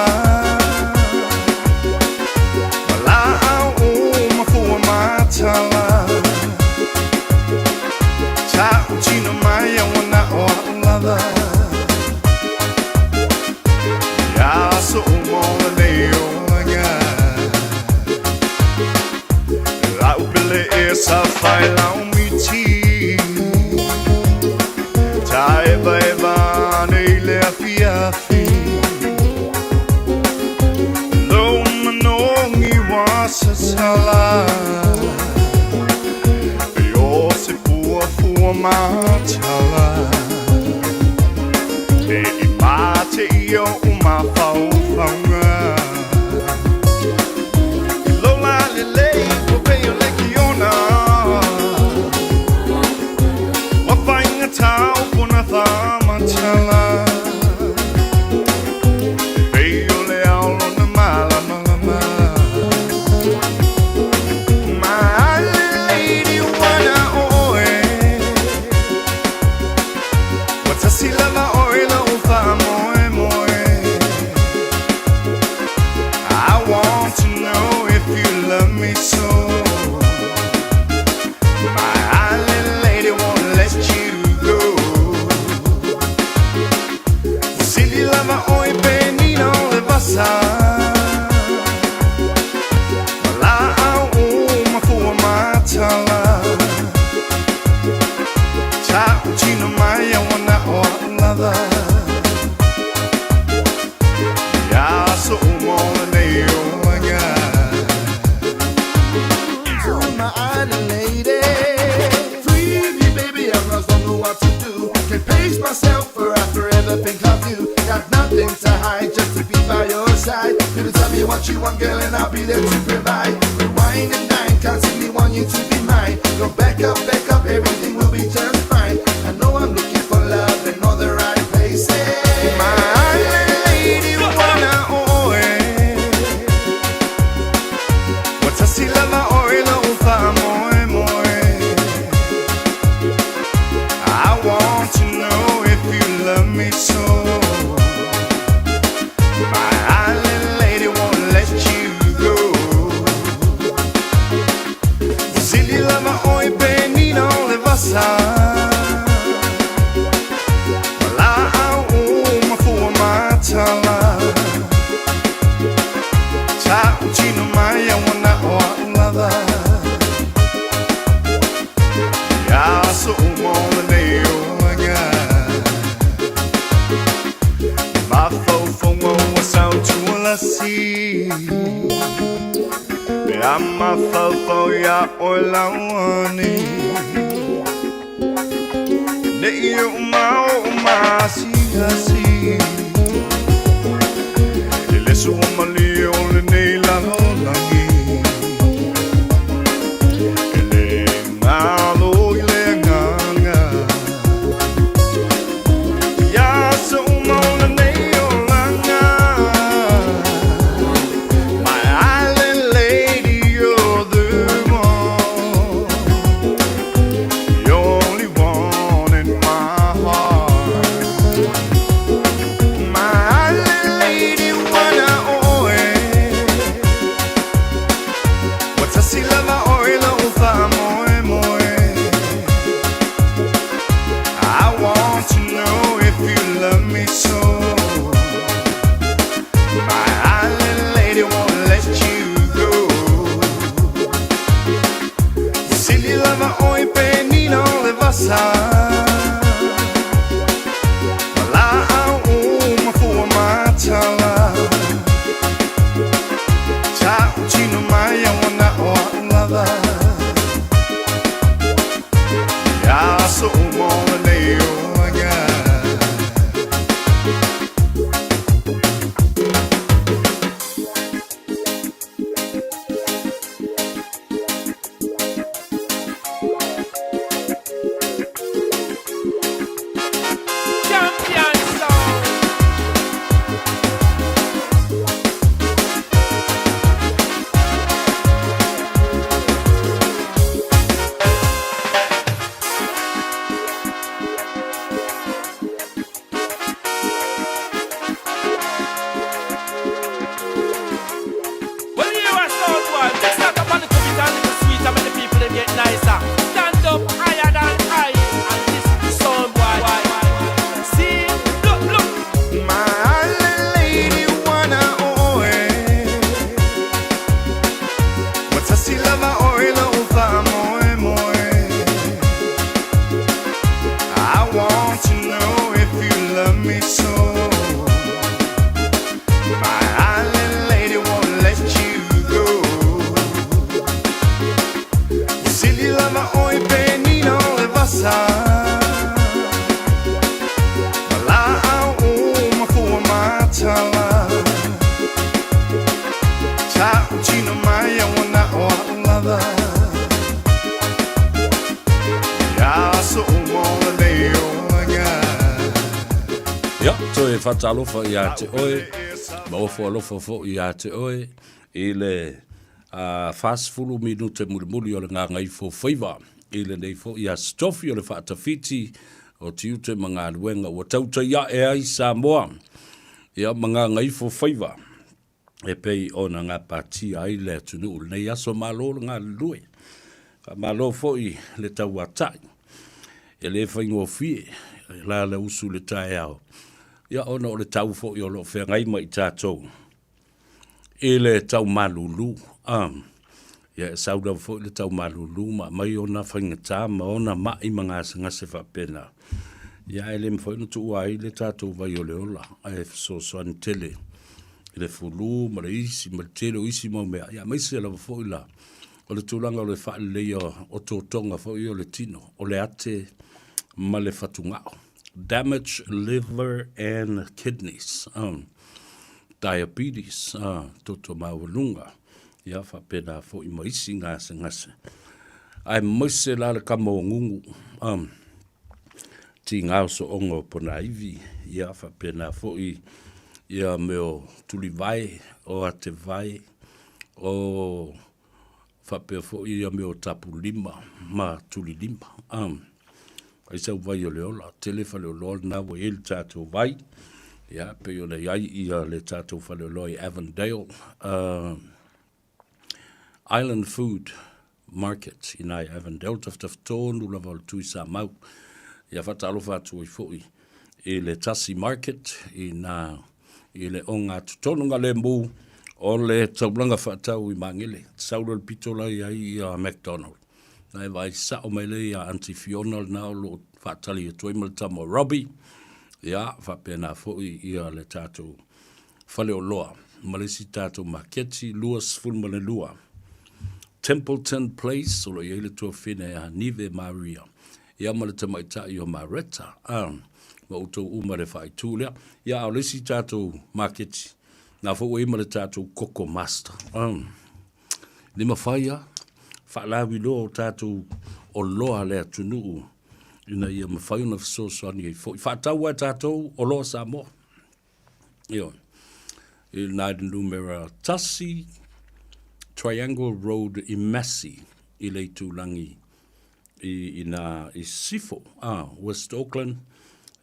Wala au o mafua matala. Ta utino mai a wana o lava. Ya so mo le o laga. La upele e sa fai la umiti. Ta eva eva nei le afi afi. Lo manongi wa sa sala. E o se fua fua matala. E i mate i o umafau faunga. Lola lelei o pei o le kiona. Wa whainga tau pona whamatala. Pei o le ao lona malamalama. My lady wana oe. Watasi lava oe la ufa moe moe. I want to know if you love me so. My island lady won't let you go. Silly lava oi penina le vasa. La au o mafua matala. Ta utino mai a wana o lava. Ya so mo le o laga. To my island lady. Free me, baby, I just don't know what to do. Can't pace myself for I forever think of you. Got nothing to hide, just to be by your side. You tell me what you want, girl, and I'll be there to provide. Rewind and nine, constantly want you to be mine. Go back up, everything will be just fine. I know I'm looking for love in all the right places. My island lady wana oe. Watasi lava oe la ufa moe moe. I want to know if you love me so. My island lady won't let you go. Silly lava oi penina le vasa. La au o mafua matala. Ta utino mai a wana o lava. Ya so mo le o laga. Ma fau o sau tu la si. Me ama fau ya o la wani. Ne i o ma o ma si si. E le su o mali o le nei la langi. E le ngalo i le nganga. Ia so mo le nei o langa. My island lady, you're the one. The only one in my heart. My island lady, wanna oe. Tasi lava oe lou faamoemoe. I want to know if you love me so. My island lady won't let you go. Sili lava oe pe nina o le vasa. Malaau o mafua matala. Ta'utino mai au ana o a'u lava. Ia aso uma o lenei olaga. Champion sound. Well, you a sound boy. Mix that up a little bit and little sweeter, make the people them get nicer. Stand up higher than high, and this sound boy. See, look, look. My island lady wanna oe. Watasi lava oe lou faamoemoe. I want to know if you love me so. My island lady won't let you go. Sili lava oe pe nina o le vasa. Malaau o mafua matala. Ta'utino mai au ana o a'u lava. Ia aso uma o lenei olaga. Ia, toe faatalofa iā te oe, ma ofo alofa foi iā te oe i le 40 minute mulimuli o le gagaifo faiva i lenei foi aso tofi o le faatafiti o tiute ma galuega ua tautai ae ai Samoa ia ma gagaifo faiva e pei ona gapatia ai le atunuu i lenei aso. Malo le galulue, faamalo foi le tauatai. E le faigofie la le usu i le taeao, ia ona o le tau foi o lo o feagai ma i tatou i le tau malulu. Ia e sau lava foi le tau malulu ma aumai ona faigata ma ona mai ma gasegase faapena. Ia ae le mafai ona tuua ai le tatou vai o le ola, ae fesoasoani tele i le fulu ma le isi ma le tele o isi mau mea, ia aemaise lava foi la o le tulaga o le faaleleia o totoga foi o le tino, o le ate ma le fatugao. Damage liver and kidneys. Diabetes, toto maualuga, ia faapena foi ma isi gasegase. Aemaise la le kama o gugu, tiga o sooga o ponaivi, ia faapena foi ia mea o tulivae, o atevae, o faapea foi ia mea o tapulima ma tulilima. Ai sau vai o le ola, tele faleoloa lena ua i ai le tatou vai, ia pei ona i ai ia le tatou faleoloa i Avondale, Island Food Market i na i Avondale, tafatafa tonu lava o le Tui Samau. Ia faatalofa atu ai foi i le Tasi Market i na i le ogatotonu lemu o le taulaga faatau i Magele. Sau loa le pito la i ai ia McDonald. Na e vaai sao mai lea ia Aunty Fiona lena o lo o faatali atu ai ma le tama o Robbie. Ia, faapena foi ia le tatou faleoloa ma le isi tatou maketi 22 Templeton Place o lo o i ai le tuafine ia Nive Maria ia ma le tamaitai o Maretta a ma outou uma le faaitu lea. Ia, a o le isi tatou maketi, na foi ua i ai ma le tatou Koko Master. Le mafai lava faalauiloa o tatou oloa a le atunuu ina ia mafai ona fesoasoani ai foi. Faatau lava e tatou oloa Samoa. Ioe. I nā i le numera 1 Triangle Road i Massey i le itulagi i, i nā i Sifo, ah, West Auckland.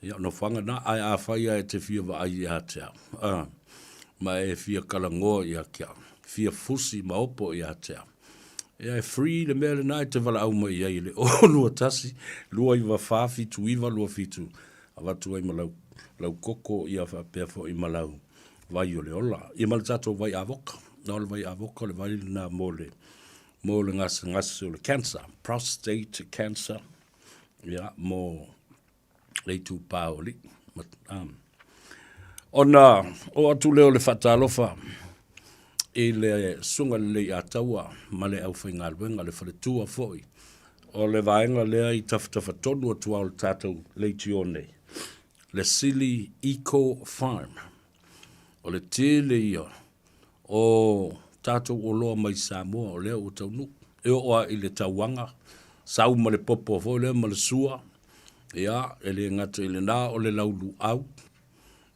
Ia, nofoaga na, ae afai lava e te fia vaai ia te au, ah, ma e fia kalagoa ia te au, fia fusi ma opo ia te au. Ia e free le mea lena e te valaau mai i ai i le 021 294 7927 avatu ai ma lau, lau koko ia faapea foi ma lau vai o le ola. Ia ma le tatou vai avoka. Na o le vai avoka o le vai lena mo le, mo le gasegase o le cancer, prostate cancer, ia mo le itupa o alii. Ona oo atu lea o le faatalofa i le Susuga Lelei Ataua ma le aufaigaluega, le faletua foi o le vaega lea i tafatafatonu atu lava o le tatou leitio nei, le Sili Eco Farm. O le tele ia o tatou oloa mai Samoa o lea ua taunuu. E oo lava i le tauaga, sau ma le popo foi lea ma le sua, ia, e le gata i lena o le lauluau,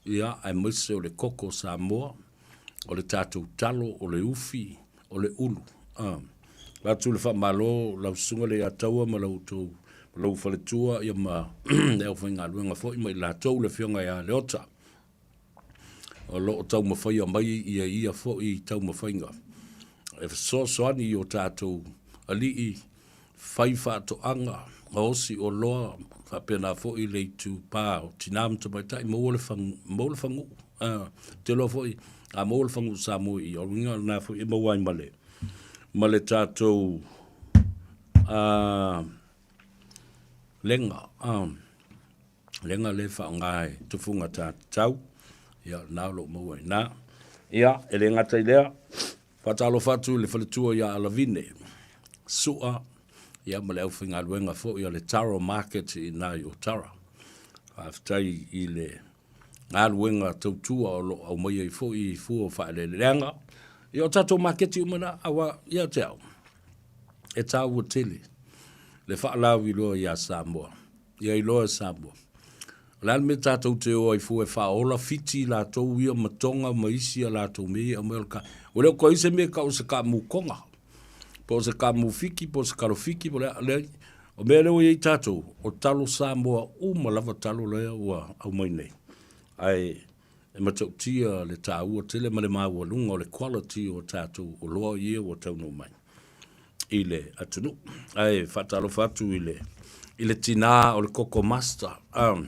ia, aemaise o le koko Samoa, o le tatou talo, o le ufi, o le ulu. A. Avatu le faamalo lau Susuga Leiataua ma lau outou ma lou faletua ia ma le aufaigaluega foi ma i latou le Afioga ia Leota. O lo o taumafaia mai ia ia foi taumafaiga e fesoasoani i o tatou alii fai faatoaga, gaosi oloa, faapena foi le itupa o tina ma tamaitai, maua le maua le faguu. Ou te iloa foi a maua le faguu Samoa i i, o le uiga lena foi e maua ai ma le ma le tatou lega. Lega lea e faaaoga e tufuga tatau, ia o lena o lo o maua i ina. Ia, e le gata i lea, faatalofa atu i le faletua ia Alavine Sua, ia ma le aufaigaluega foi a le Taro Market i ina i Otara. Faafetai i le galuega tautua o lo o aumaia ai foi i fua o faaeleeleaga. Ia o tatou maketi uma na, aua ia te au, e taua tele le faalauiloa ia Samoa. Ia iloa e Samoa. O le a le mea tatou te o ai fua e faaola Fiti latou ia ma Tonga ma isi a latou mea ia e aumai o le ka. Ua le o toe i ai se mea e tau o se kaamu Tonga, po o se kaamu Fiti, po o se talo Fiti, po o le a, leai. O mea lea ua i ai tatou, o talo Samoa uma lava talo lea ua aumai nei. Ae e matautia le taua tele ma le maualuga o le quality o tatou oloa ia ua taunuu mai i le atunuu. Ae faatalofa atu i le, i le tinā o le Koko Master, um,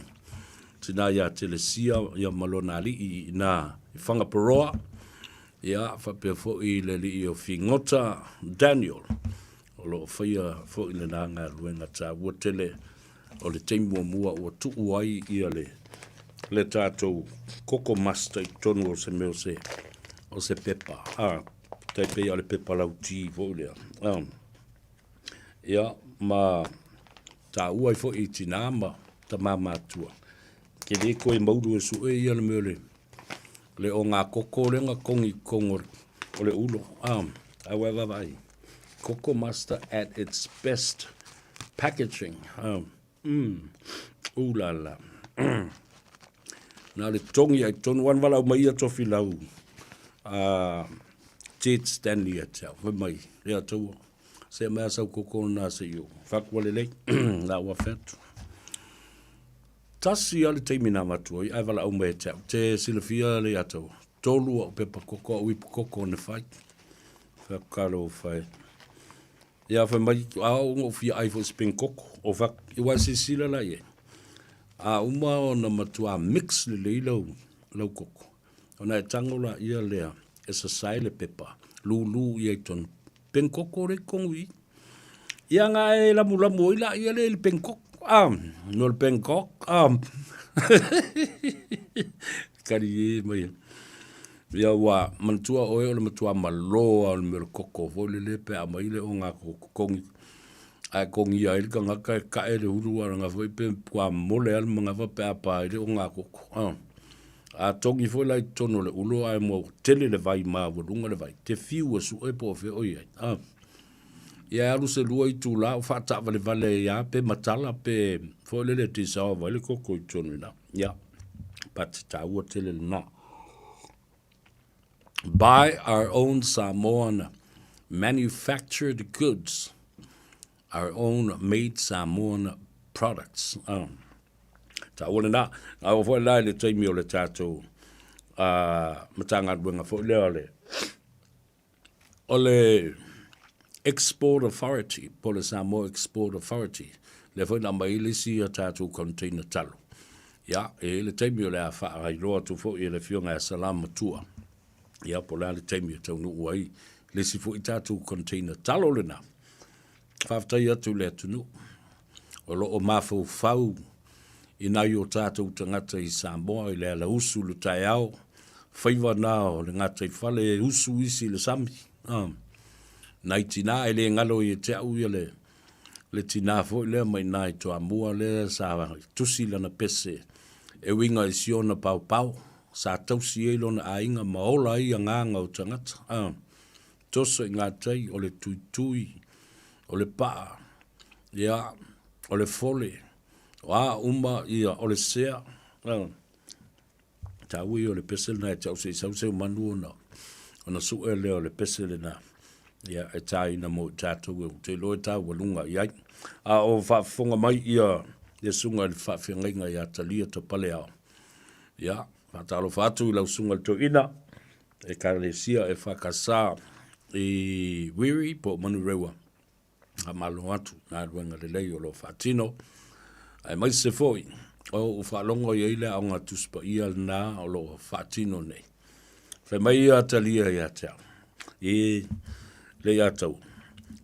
tinā ia Telesia ia ma lona alii i inā i Whangaparoa, ia faapea foi le alii o Figota Daniel, o lo o faia foi lena galuega taua tele o le taimi muamua ua tuu ai ia le, le tatou Koko Master i totonu o se mea o se, o se pepa. Ah, tai pei o le pepa lauti foi lea. Ah. Ia, ma taua ai foi i tinā ma tamā matua. Ke le koe maulu e sue ia le mea o le, le o ngā koko lea na kongi totonu o le ulo. Ah, aua e vaavaai. Koko Master at its best packaging. Ah, mm, ulala. Mm. Na le togi ai tonu wan walau mai ia tofilau a Ted Stanley ia te au. Fai mai, lea taua. Se mea sau koko na se i o. Whakua lelei, la ua whetu. Tasi a le taimi na matua i ai wala au mai te au. Te silafia le ia taua. Tolu au pepa koko au ipu koko na whai. Whakalo whai. Ia fai mai, a oo ina ou fia ai foi i se peni koko, o fai atu, aua e silasila la i ai, a uma ona matuā mix lelei lau, lau koko, ona e tago laia lea e sasae le pepa, lūlū i ai i totonu, peni koko lea i totonu i i. Ia na e lamulamu ai laia lea i le peni koko, a, no le peni koko, a, kali e mai. Ia ua manatua oe o le matua malo lava o le mea o le koko foi lele pe a aumai le oga totogi ae togia ai le tagata e tae le ulu a lana foi pe matua mole lava le manava pe a pa ai le oga koko. A togi foi la i totonu o le ulu ae ua tele le vai maualuga le vai, te fiu e sue po o fea o i ai. Ia e alu se lua itula o faataavalevale ai lava pe matala pe foi lele e dissolve ai le koko i totonu i ina. Ia, but e taua tele lena. Buy our own Samoan manufactured goods, our own made Samoan products. Taua lena. A oo foi la i le taimi o le tatou Matagaluega foi lea o le o le Export Authority, po o le Samoa Export Authority, lea foi na aumai ai le isi a tatou container talo. Ia, e i ai le taimi o le a faailoa atu foi e le Afioga ia Salamatua, ia po o le a le taimi e taunuu ai le isi foi tatou container talo lena. Faafetai atu i le atunuu o lo o mafaufau i nai o tatou tagata i Samoa i le alausu i le taeao, faiva na o le gataifale e usu isi i le sami. Nai tina e le galo ia te au ia le, le tina foi lea mai i Toamua lea sa tusi lana pese e uiga i siona paopao, sa tausi ai lona aiga ma ola ai agaga o tagata. Toso i gatai o le tuitui, o le paa, ia, o le fole, o a uma ia, o le sea. Taua ia o le pese lena e tau se i sau se manu ona, ona sue lea o le pese lena. Ia, e tāina mo i tātou e te iloa e tāualuga i ai. A o faafofoga mai ia le susuga i le faafeagaiga ia Talia Tapaleao. Ia, faatalofa atu i lau susuga i le toeaina, Ekalesia EFKS i Wiri po o Manurewa. Faamalo atu i galuega lelei o lo o faatino. Aemaise foi o ou faalogo i ai le Aoga Tusi Paia lena o lo o faatino nei. Fai mai ia Talia ia te au, e le ia tau,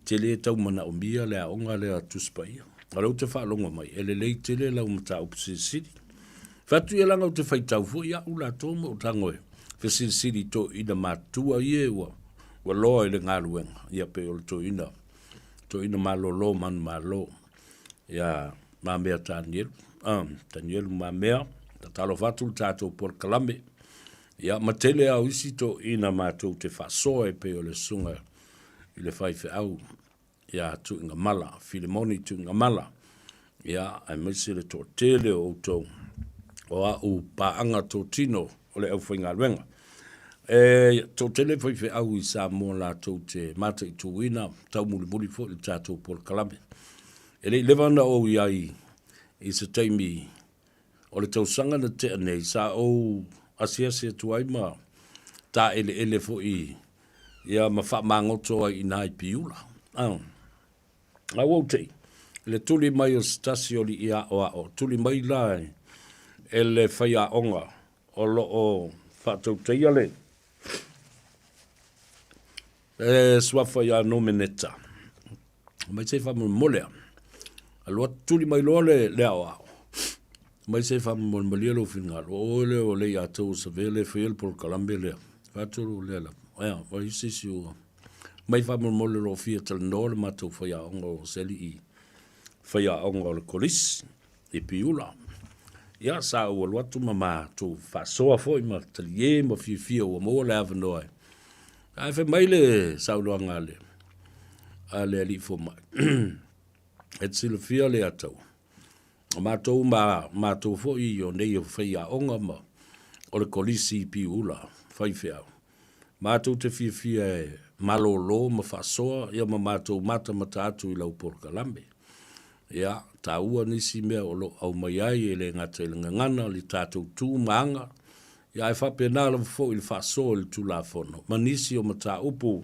te le tau manaomia le aoga lea Tusi Paia. O lea ou te faalogo mai, e lelei tele lau mataupu silisili. Fai atu ia leaga ou te faitau foi au latou ma ou tago e fesilisili i toeaiina matutua ia ua ua loa i le galuega, ia pei o le toeaina, toeaina malolo manumalo ia Mamea Tanielu, Tanielu Mamea, tatalofa atu le tatou polokalame, ia ma tele lava o isi toeaiina matou te faasoa e pei o le susuga i le faifeau ia Tuigamala, Filimoni Tuigamala, ia, aemaise le toatele o outou o au paaga totino o le aufaigaluega. E toatele faifeau i Samoa latou te mataituina taumulimuli foi le tatou polokalame. E le i leva ona ou i ai i se taimi o le tausaga na tea nei, sa ou asiasi atu ai ma taeleele foi ia ma faamagoto ai i ina i Piula. A ua ou te'i i le tuli mai o se tasi o alii aoao, tuli mai la e le faiaoga o lo o faatautaia le suafa ia Nomeneta. Mai se i faamolemole a. Alu atu tuli mai loa le, le aoao. Mai se i faamolemole lou finagalo. O oe lea o le ia tou savea le faia le polokalame lea. Fai atu lea lava. Ea, o ai se isi ua. Mai faamolemole o lo o fia talanoa le matou faiaoga o se alii faiaoga o le kolisi i Piula. Ia, sa ou alu atu ma matou faasoa foi ma talie ma fiafia ua maua le avanoa e Ae fai mai le saunoaga a le, a le alii fomai, e te silafia le atau, o matou ma matou foi o nei o faiaoga ma o le kolisi i Piula, faifeau, matou te fiafia e malolo ma faasoa ia ma matou matamata atu i lau polokalame. Ia, taua nisi mea o lo o aumai ai e le gata i le gagana, le tatou tu ma aga, ia ae faapena lava foi le faasoa i le Tulafono ma nisi o mataupu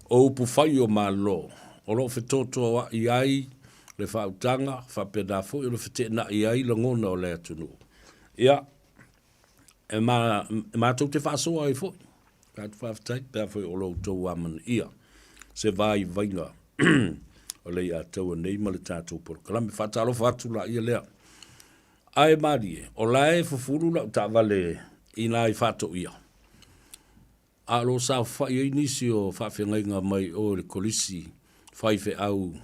o upufai o Malo o lo o fetotoa'i ai le faautaga, faapena foi ona feteenai ai lagona o le atunuu. Ia, e ma, e matou te faasoa ai foi. Tatou faafetai pe afai o lo outou amanaia se vaivaiga o le iataua nei ma le tatou polokalame. Faatalofa atu laia lea. Ae malie, o la e fufulu lau taavale i nai faatoia, a o lo o saofafai ai nisi o faafeagaiga mai o i le kolisi faifeau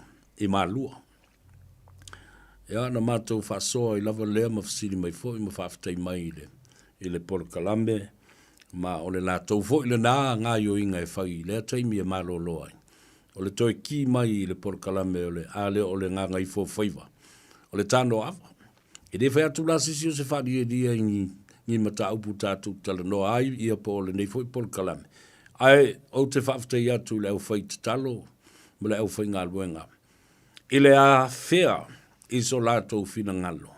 i Malua. Ia, na matou faasoa ai lava lea ma fesili mai foi ma faafetai mai i le, i le polokalame, ma o le latou foi lena gaoioiga e fai i lea taimi e malolo ai. O le toe ki mai i le polokalame o le a lea o le Gagaifofaiva, o le Tanoava. E le fai atu la se isi o se faalielie i ni, ni mataupu tatou talanoa ai ia po o lenei foi polokalame. Ae ou te faafetai atu i le aufaitatalo ma le aufaigaluega i le afea i so latou finagalo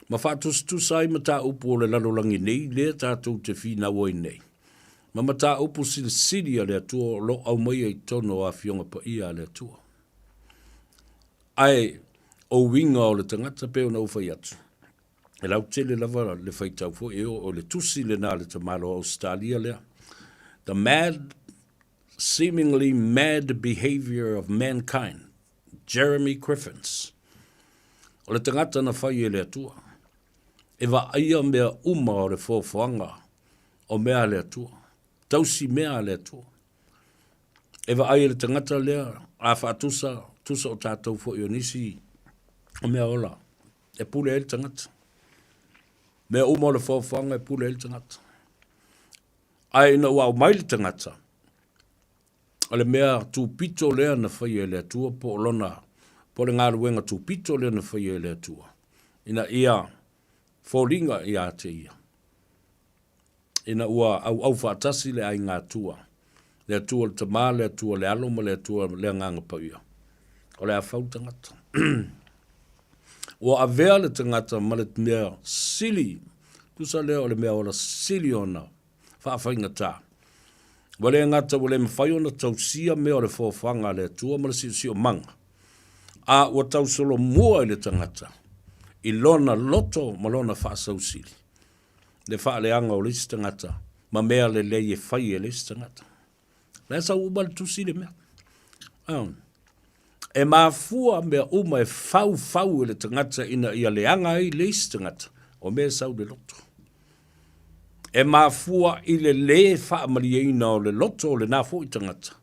ma faatusatusa ai mataupu o le lalolagi nei lea tatou te finau ai nei. Ma mataupu silisili a le Atua o lo o aumaia i totonu o Afioga Paia a le Atua. Ae o uiga o le tagata pei ona ou fai atu, e lautele lava le faitau foi e oo i le tusi lena a le tamaloa Ausetalia lea, The Mad, Seemingly Mad Behaviour of Mankind, Jeremy Griffiths. O le tagata na fai e le Atua, e vaaia mea uma o le foafoaga o mea a le Atua, tausi mea a le Atua. E vaai e le tagata lea, a faatusa, tusa o tatou foi o nisi o mea ola, e pule ai le tagata. Mea uma o le foafoaga e pule ai le tagata. Ae ina ua aumai le tagata, o le mea tupito lea na faia e le Atua po o lona, po o le galuega tupito lea na faia e le Atua, ina ia foliga ia te ia. Ina ua auau faatasi le aiga Atua, le Atua le Tama, le Atua le Alo ma le Atua le Agaga Paia, o le a fau le tagata. Ua avea le tagata ma le mea sili, tusa lea o le mea ola sili ona faafaigata. Ua le gata ua le mafai ona tausia mea o le foafoaga a le Atua ma le siosiomaga, a ua tausolomua i le tagata i lona loto ma lona faasausili le faaleaga o le isi tagata ma mea lelei e fai e le isi tagata. La e sau uma le tusi le mea. E mafua mea uma e faufau e le tagata ina ia leaga ai le isi tagata, o mea e sau i le loto. E mafua i le lē faamalieina o le loto o lena foi tagata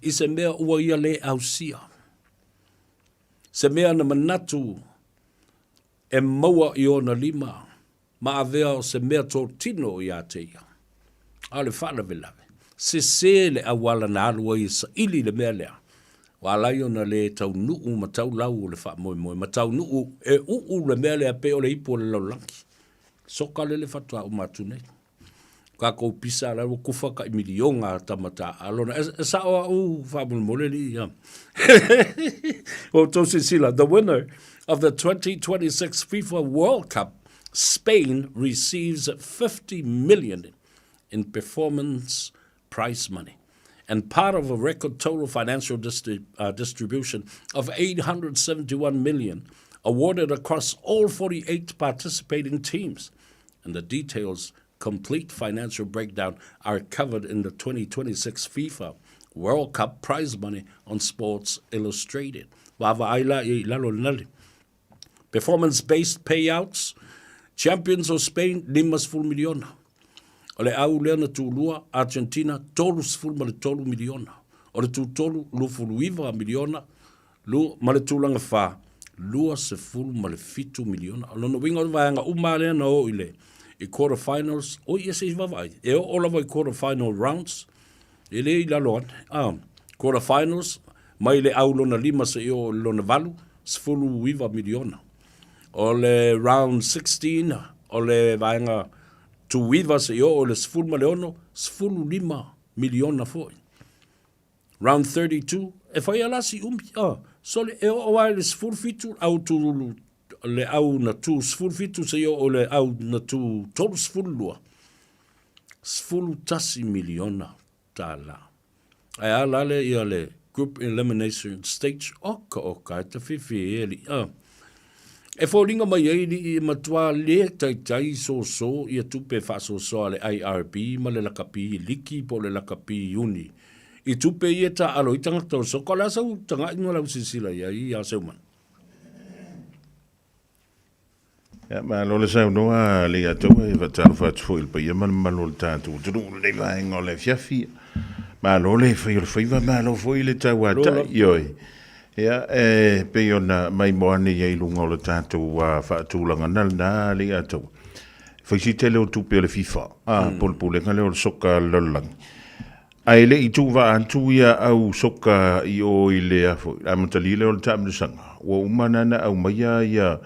i se mea ua ia lē ausia, se mea na manatu e maua i ona lima ma avea o se mea totino ia te ia. A o le faalavelave, sese le auala na alu ai e saili le mea lea, ua ala ai ona lē taunuu ma tau lau o le faamoemoe ma taunuu e uu le mea lea pei o le ipu o le lalolagi. Soka lele faatoa uma atu nei. Kakou pisa la ua kufa kai milionga a tama taaalo na. E sao au faamolemole alii ia. Ua outou silasila, the winner of the 2026 FIFA World Cup, Spain receives 50 million in performance prize money and part of a record total financial distri distribution of 871 million awarded across all 48 participating teams. And the details, complete financial breakdown, are covered in the 2026 FIFA World Cup prize money on Sports Illustrated. Vaavaai la i lalo le nale. Performance-based payouts, Champions o Spain, 50 miliona. O le au lea na tulua, Argentina, 33 miliona. O le tutolu, 29 miliona, lu, ma le tulaga fa, 27 miliona. O lona uiga o le vaega uma lea na o i le i quarter finals, oi ia se i vaavaai, e oo lava i quarter final rounds, e le i lalo ane. Ah, quarter finals, mai le au lona lima seia oo i le lona valu, 19 miliona. O le round 16, o le vaega tuiva seia oo i le 16, 15 miliona foi. Round 32, e fai lava la si umi, ah, sole, e oo lava i le 17 au tu, le au na tu 17 seia oo i le au na tu 32, 11 miliona tala. Ae a la le ia le group elimination stage, oka oka e tawhiwhi e alii. Ah. E foliga mai ai alii e matua le taitai soso ia tupe faasoasoa a le IRB ma le lakapi liki po o le lakapi uni. I tupe ia taalo ai tagata o soka, o le a sau tagai ma lau silasila i ai ia Seumanu? Ia, malo le saunoa a Leiataua, e faatalofa atu foi i le paia ma le mamalu o le tatou atunuu i lenei vaega o le afiafi. Malo le fai o le faiva, malo foi le tauatai, ioe. Ia, e pei ona maimoa ane i ai i luga o le tatou faatulaga na lena Leiataua. E fai si tele o tupe a le FIFA, a, po o le pulega lea o le soka a le lalolagi. Ae le i tuuvaa atu ia au soka i o i le a foi, le amatalia lea o le taamilosaga, ua uma na na aumaia ia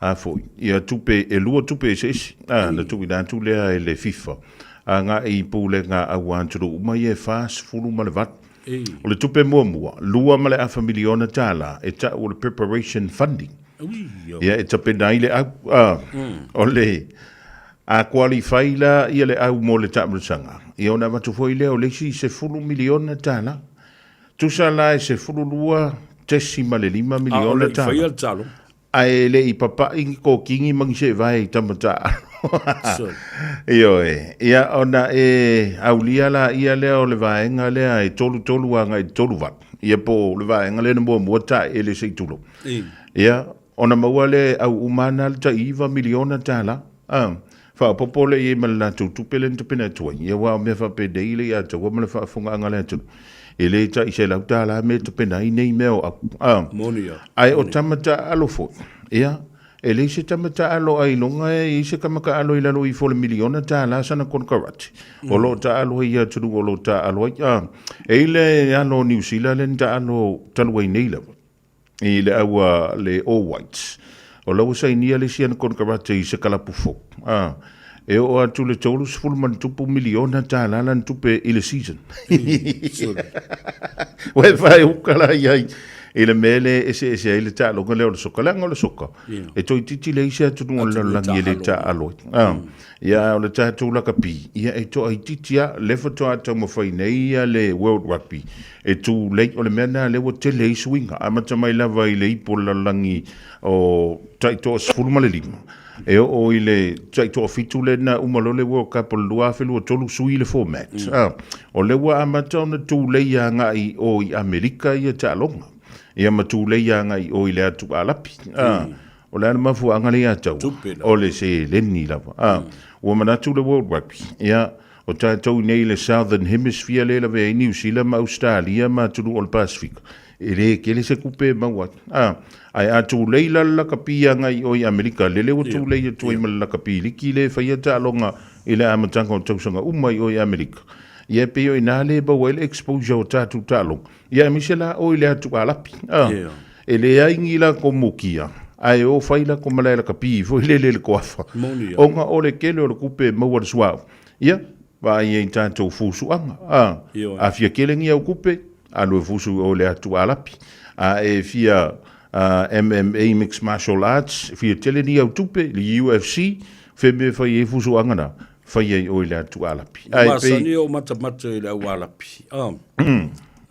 a foi, ia tupe, e lua tupe eseese, a, na tuuina atu lea e le FIFA, agai i pulega au atunuu uma ia e 48. O le tupe muamua, $2.5 miliona tala e tau o le preparation funding. Ia e tapena ai le au, a, o le, a qualify la ia le au mo le taamilosaga, Ia ona avatu foi lea o le isi $10 miliona. Tusa la e $12.5 miliona. A o le i faia le taaloga. Ae le i papai ni kokini ma ni seevae i tama taaalo. Ioe. Ia ona e aulia laia lea o le vaega lea e 33 agai i le 38. Ia po o le vaega lea na muamua taeele se i tulou. Ia ona maua lea e au uma ana le tai $9 miliona. A, faaopoopo lea i ai ma le latou tupe lea na tapena atu ai. Ia aua o mea faapenei le i ataua ma le faafofogaaga a le atunuu. E le tai $100 mea e tapena ai nei mea o au. A, Moni ia. Ae o tama taaalo foi, ia, e leai se tama taaalo ailoga e i ai se tama taaalo i lalo ifo o le miliona tala sana konekarate. O lo o taaalo ai i atunuu o lo o taaalo ai. A, e i le alo o Niu Sila lea na taaalo talu ai nei lava. i le au a le All Whites. O la ua sainia le isi ana konekarate i se kalapu fou. A, e oo atu le 30 ma ona tupu miliona tala lana tupe i le season. Ua e faeuka la i ai i le mea lea e eseese ai le taaloga lea o le soka. Leaga o le soka, e toeitiiti leai se atunuu o le lalolagi e le taaalo ai. A, Ia, a o le tatou lakapi, ia e toaitiiti lava, lea faatoa taumafai nei ia le World Rugby e tulei, o le mea lena lea ua tele ai suiga, amata mai lava i le ipu o le lalolagi o tai 15, e oo i le tai toafitu lea na uma loa le World Cup o le 2023 sui le format. A, o lea ua amata ona tulei agai i o i Amerika ia taaloga, ia ma tulei agai i o i le atu Alapi. A, O le a le mafuaaga lea ia te au? O le seleni lava. A, ua manatu le World Rugby, ia, o tatou i nei i le Southern Hemisphere lea e lavea ai Niu Sila ma Ausetalia ma atunuu o le Pasefika, e le tele se tupe e maua ai. A, ae a tulei la le lakapi agai i o i Amerika, lele ua tulei atu ai ma le lakapi liki lea e faia taaloga i le amataga o tausaga uma i o i Amerika. Ia, e pei o i ina lea e maua ai le exposure o tatou taaloga. Ia aemaise la oe i le atu Alapi. A, e leai ni latou mukia, ae o fai latou malae lakapi foi lele i le toafa. Moni ia. Ona o le tele o le tupe e maua i le suauu. Ia, vaai ai i tatou fusuaga. A, Ioe. a fia tele ni au tupe, alu e fusu i o i le atu Alapi. A e fia a, MMA, Mixed Martial Arts, fia tele ni au tupe, le UFC, fea mea e fai ai fusuaga na? Fai ai oe i le atu Alapi. Ua masani ou matamata i le au Alapi. Oh.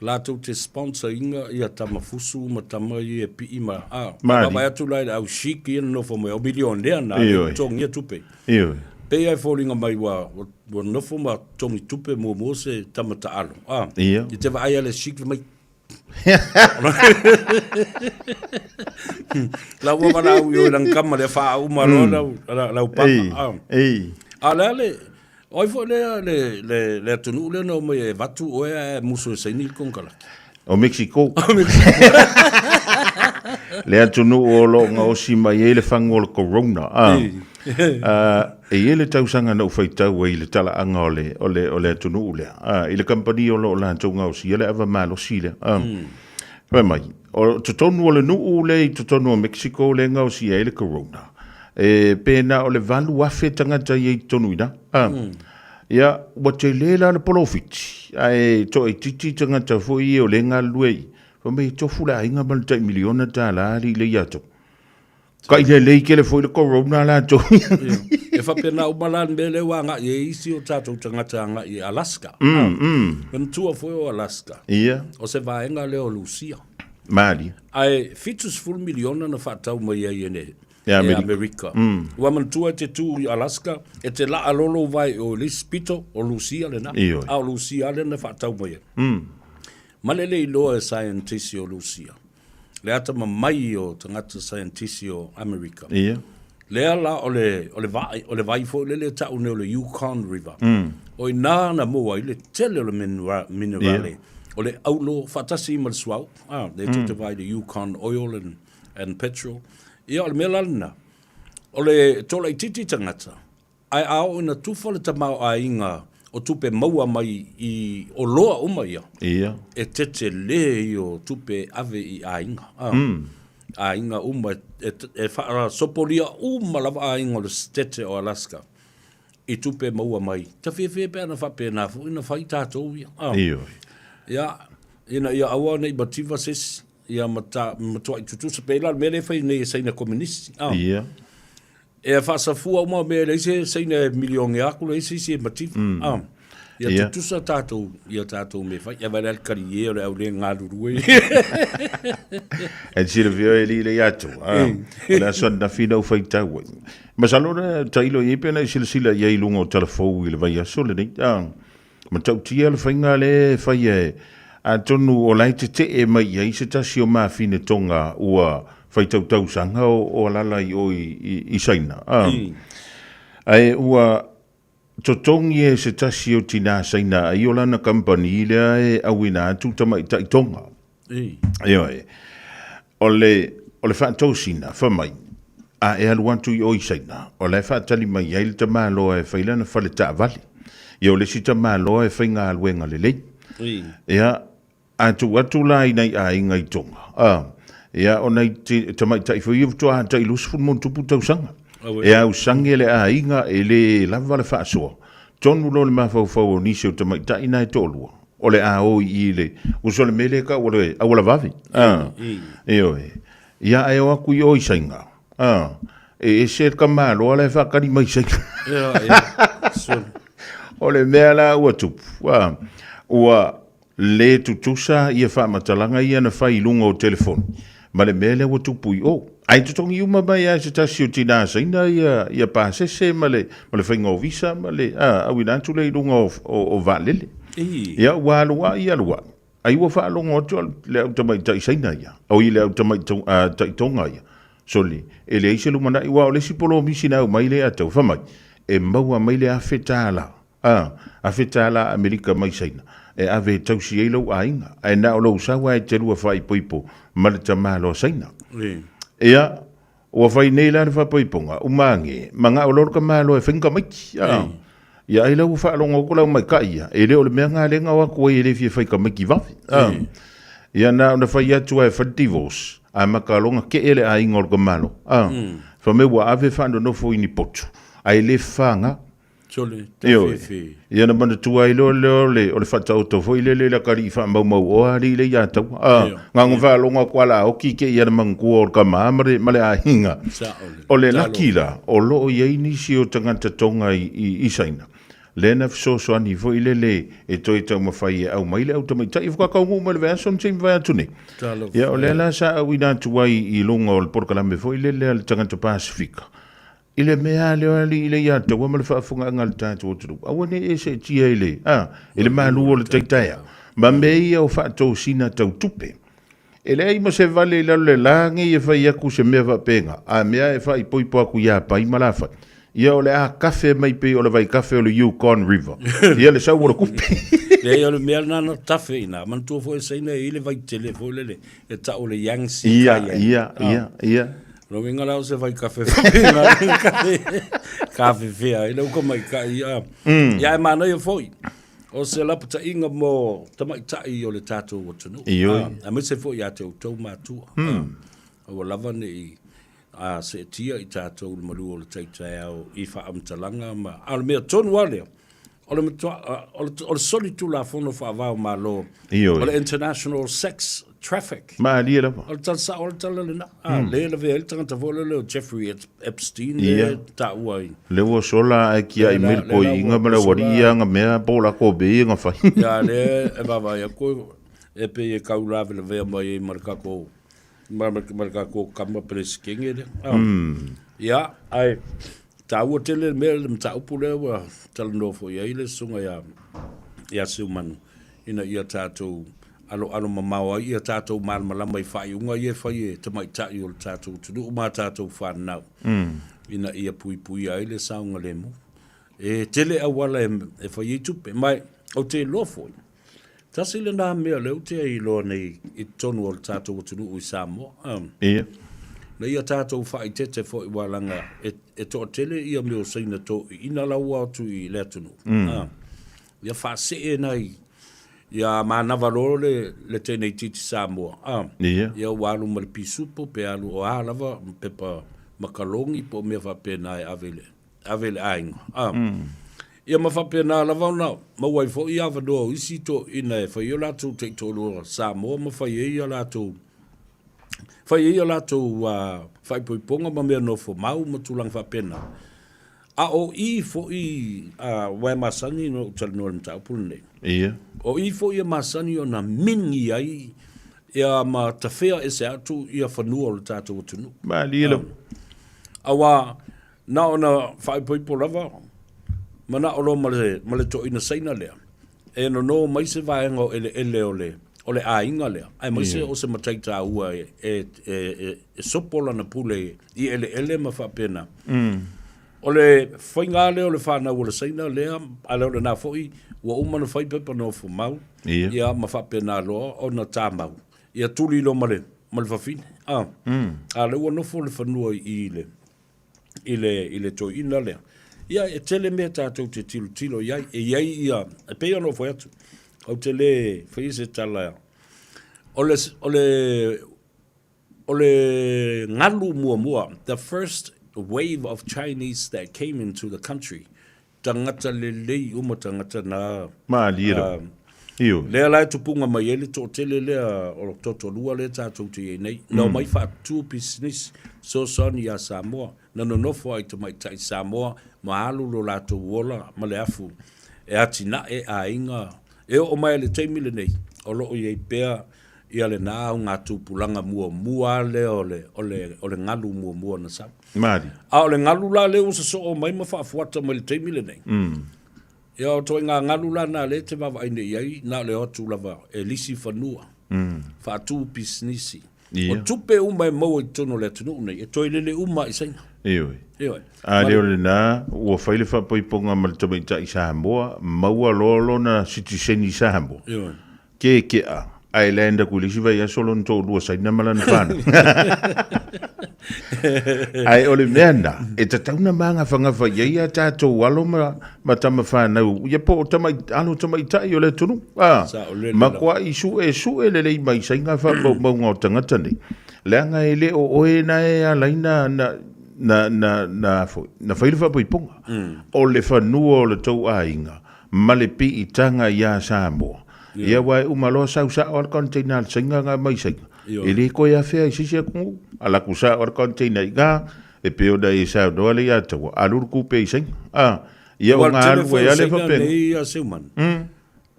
Latou te sponsor ina ia tama fusu ma tama ia e pii ma... Ah, vaavaai atu la i le au Sheik ia na nofo mai, o milionea na, e totogia tupe. Ioe. Pei lava e foliga mai ua, ua nofo ma totogi tupe muamua se tama taalo. Ah, Ia. I te vaai a le Sheik fai mai, La ua valaau i o i lana tama lea faauma loa lau, lau papa. Ah. Ei. A le a le, o ai foi lea le, le, le atunuu lea na omai e avatu oe ae musu e saini le konekarate? O Mexico. Le atunuu o lo o gaosi mai ai le fagu o le corona. Ah. Ah, e i ai le tausaga na ou faitau ai i le talaaga o le, o le, o le atunuu lea, ah, i le kamupani o lo o latou gaosia le ava malosi lea. Ah, Fai mai, o totonu o le nuu lea i totonu o Mexico lea e gaosia ai le corona, e pe na o le 8,000 tagata i ai i totonu i ina. Ah, Ia, ua tele la le polofiti, ae toaitiiti tagata foi ia o lea e galulue i i. Fai mai, e tofu le aiga ma le tai miliona tala alii lea ia te. Kai lelei tele foi le corona latou. E faapena uma la le mea lea ua agai ai isi o tatou tagata agai i Alaska. Manatua foi o Alaska. Ia. O se vaega lea o Lusia. Malie. Ae 70 miliona na faatau mai ai e le E Amerika. E Amerika. Ua manatua e te tu i Alaska, e te laa loa lou vae i o i le isi pito, o Lusia lena. Ioe. A o Lusia lea na faatau mai ai. Ma le le iloa e saienitisi o Lusia. Le atamamai o tagata saienitisi o Amerika. Ia. Lea la o le, o le vai, o le vai foi lele e tau nei o le Yukon River. O i ina na maua ai le tele o le minera, minerale. Ia. O le aulo faatasi ma le suauu. Ah, lea tou te vaai i le Yukon Oil and, and Petrol. Ia, o le mea la lena, o le tolaitiiti tagata, Ae a oo ina tufa le tamaoaiga o tupe maua mai i oloa uma ia, Ia. e tetele ia o tupe e ave i aiga. A, Aiga uma, e, e faasopolia uma lava aiga o le Setete o Alaska i tupe maua mai. Ta fiafia pe ana faapena foi na fai tatou ia. A, Ioe. Ia, ina ia aua ne i mativa se isi, ia ma ta, matuai tutusa pei la le mea lea e fai nei e Saina Kominisi. A. Ia. E faasafua uma mea e leai se saina e milione aku, leai se isi e mativa. Ia Ia. tutusa tatou i a tatou mea fai. Ia vaai la le kaliē o le au le galulue. E te silafia e alii Leiataua, a, o le aso ananafi na ou faitau ai. Masalo na tailo i ai pe na e silasila i ai i luga o talafou i le vaiaso lenei, a, matautia le faiga lea e fai e, atonu o la e tetee mai i ai se tasi o mafine Tonga ua faitau tausaga o alala i o i Saina, a, ae ua totogi e se tasi o tinā Saina ai o lana kamupani lea e auina atu tamaitai Tonga. Ioe. O le, o le faatosina, fai mai, a e alu atu i o i Saina, o la e faatali mai ai le tamaloa e fai lana fale taavale. Ia o le isi tamaloa e faigaluega lelei. Ia, A tuu atu la i nai aiga i Tonga, a, ia, o nai tamaitai foi ia faatoa tai 20+ tausaga. E ausage le aiga e le lava le faasoa. Tonu loa le mafaufau o nisi o tamaitai na e toalua, o le a o i i le uso le mea lea e tau o le auala vave. A, ioe. Ia, ae o atu i o i Saina, a, e ese le tamaloa la e faatali mai i Saina. Ia, ia. O le mea la ua tupu, a, ua le tutusa ia faamatalaga ia na fai i luga o telefoni ma le mea lea ua tupu i o. Ae totogi uma mai lava e se tasi o tinā Saina ia, ia pasese ma le, ma le faiga o visa ma le, a, auina atu lea i luga o, o, o vaalele. Ia, ua alu ai, alu ai, ai ua faalogo atu le au tamaitai Saina ia, oi le au tamaitai Tonga ia, sole, e leai se lumanai, aua o le isi polomisi na aumai lea ia te au, fai mai, e maua mai le $1,000 A, $1,000 Amerika mai Saina, e ave e tausi ai lou aiga, ae na o lou sau lava e te lua faaipoipo ma le tamaloa Saina. Ia, ua fai nei la le faaipoipoga, uma age, manao loa le tamaloa e fai ni tamaiti. A, ia ai la ua faalogo atu la maita'i ia, e le o le mea lena lea na o atu ai e le fia fai tamaiti vave. A, ia na ona fai atu lava e fai le divorce, amata loa ona tee le aiga o le tamaloa. A, fai mai ua ave faanonofo i ni potu, ae le fafaga. Sole, te Ioe. fefe. Ia na manatua ai loa lea o le, o le faataoto foi lele i le atalii faamaumauoa alii le ia taua. A, Ioe. na ona faalogo atu a la oti te i ana manatua o le tama ma le, ma le aiga. Sao lelei. O le Talo. laki la, o lo o i ai nisi o tagata Tonga i, i, i Saina, lea na fesoasoani foi lele e toe taumafai e aumai le au tamaitai. Faatoa taunuu mai le vaiaso na se i mavae atu nei. Talofa Ia, o lea e. la sa auina atu ai i luga o le polokalame foi lele a le tagata Pasefika, I le mea lea o alii le ia taua ma le faafofogaaga a le tatou atunuu, aua ne i e seetia i le, a, i le malu o le tai taeao, ma mea ia o faatosina tau tupe. E leai ma se vale i lalo le la nei e fai atu se mea faapena, a mea e faaipoipo atu ia Pai ma Lafai, ia o le a kafe mai pei o le vaikafe o le Yukon River, ia le sau o le tupe. Leai, o le mea lena na tafe i ina. Manatua foi e Saina e i ai le vaitele foi lele e tau o le Yangtze Ia, Kayak. ia, ia, ia. Lona uiga la o se vaikafe faapena kafefea ai le uka maikaʻi a. Ia ae manaia foi o se lapataiga mo tamaitai o le tatou atunuu. Ioe. Aemaise foi ia te outou matua. Aua lava ne i seetia i tatou i le malu o le tai taeao i faamatalaga ma a o le mea tonu lava lea o le matua, o le, o le solitulafono faava o Malo, Ioe. o le International Sex Traffic. Malie lava. O le tala sao o le tala lena. A, le lavea ai le tagata foi lele o Jeffrey Epstein Ia. le taua ai. Le ua sola ae kiaʻi mai le Le la ua toeaina ma le sola. aualii ia na mea po o latou mea ia na fai. Ia, le e vaavaai atu e pei e tau lavelavea mai ai ma le tatou ma, ma, ma le tatou tama Peresetene lea. Ah. Ia, ae taua tele le mea le mataupu lea ua talanoa foi ai le susuga ia, ia Seumanu, ina ia tatou aloalo mamao ai, ia tatou malamalama i faaiuga ia e fai e tamaitai o le tatou atunuu ma tatou fanau, ina ia puipuia ai le saogalemu. E tele auala e, e fai ai tupe, ma ou te iloa foi, Tasi lena mea lea ou te iloa nei i totonu o le tatou atunuu i Samoa. Ia. Na ia tatou faaeteete foi aua leaga e, e toatele ia mea o Saina toeaiina la ua atu i le atunuu. Ia faasee nai ia manava loa le, le teineitiiti Samoa. Ia. Ia ua alu ma le pisupo pe alu o a lava pepa makaloni po o mea faapena e ave i le ave i le aiga. A. Ia ma faapena lava ona maua ai foi avanoa o isi toeaiina e fai ai o latou taitoalua Samoa ma fai ai a latou fai ai a latou faaipoipoga ma mea nofo mau ma tulaga faapena. A o i foi aua e masani ona ou talanoa i le mataupu lenei. Ia. O i foi e masani ona mingi ai ia ma tafea ese atu ia fanua o le tatou atunuu. Malie lava. Aua na ona faaipoipo lava, manao loa ma le, ma le toeaina Saina lea, e nono mai se vaega o eleele o le, o le aiga lea, aemaise Ia. o se matai taua e, e, e, e, e sopo lana pule i eleele ma faapena. O le faiga lea o le fanau o le Saina lea, a le o lena foi, ua uma ona fai pepa nofo mau, Ia. ia ma faapena loa ona tamau. Ia tuli loa ma le, ma le fafine. A, a lea ua nofo le fanua i le, i le, i le toeaina lea. Ia, e tele mea tatou te tilotilo i ai. E i ai ia, e pei ona ou fai atu, ou te le faia se tala, o le, o le, o le galu muamua, the first wave of Chinese that came into the country, tagata lelei uma tagata na. Malie lava. Ioe. Lea la e tupuga mai ai le toatele lea o le toatolua lea tatou te i ai nei. Na omai faatu pisinisi, fesoasoani ia Samoa. Na nonofo ai tamaitai Samoa ma alu lo latou ola ma le afu e atinae aiga. E oo mai i le taimi lenei, o lo o i ai pea ia lena augatupulaga muamua lea o le, o le, o le galu muamua na sau. Malie. A o le galu la lea ua sosoo mai ma faafuata mai i le taimi lenei, ia o ituaiga galu la na lea e te vaavaai nei i ai, na o le o atu lava e lisi fanua, faatu pisinisi. Ia. O tupe uma e maua i totonu o le atunuu nei, e toe lele uma i Saina. Ioe. Ioe. A lea o lena, ua fai le faapoipoga ma le tamaitai Samoa, maua loa lona sitiseni Samoa. Ioe. Kekea, ae land aku i le isi vaiaso lona toalua Saina ma lana fanau. Ae o le mea na, e tatau na magafagafa i ai a tatou alo ma, ma tama fanau, ia po o tamai, alo tamaitai o le atunuu. A, Saolele makuai suesue lelei mai Saina faamaumauga o tagata nei. Leaga e le o oe na e ala ai na, na, na, na, na, foi, na fai le faapoipoga. O le fanua o le tou aiga, ma le piitaga iā Samoa. Ia aua e uma loa sau sao a le container a le Saina na aumai i Saina. E le toe afea i se isi atunuu. Ala atu sao a le container i ina, e pei ona e saunoa le ia taua, alu le tupe i Saina. A, ia Aua o o le na tele alu foi ai o a le Saina faapena. nei a Seuman.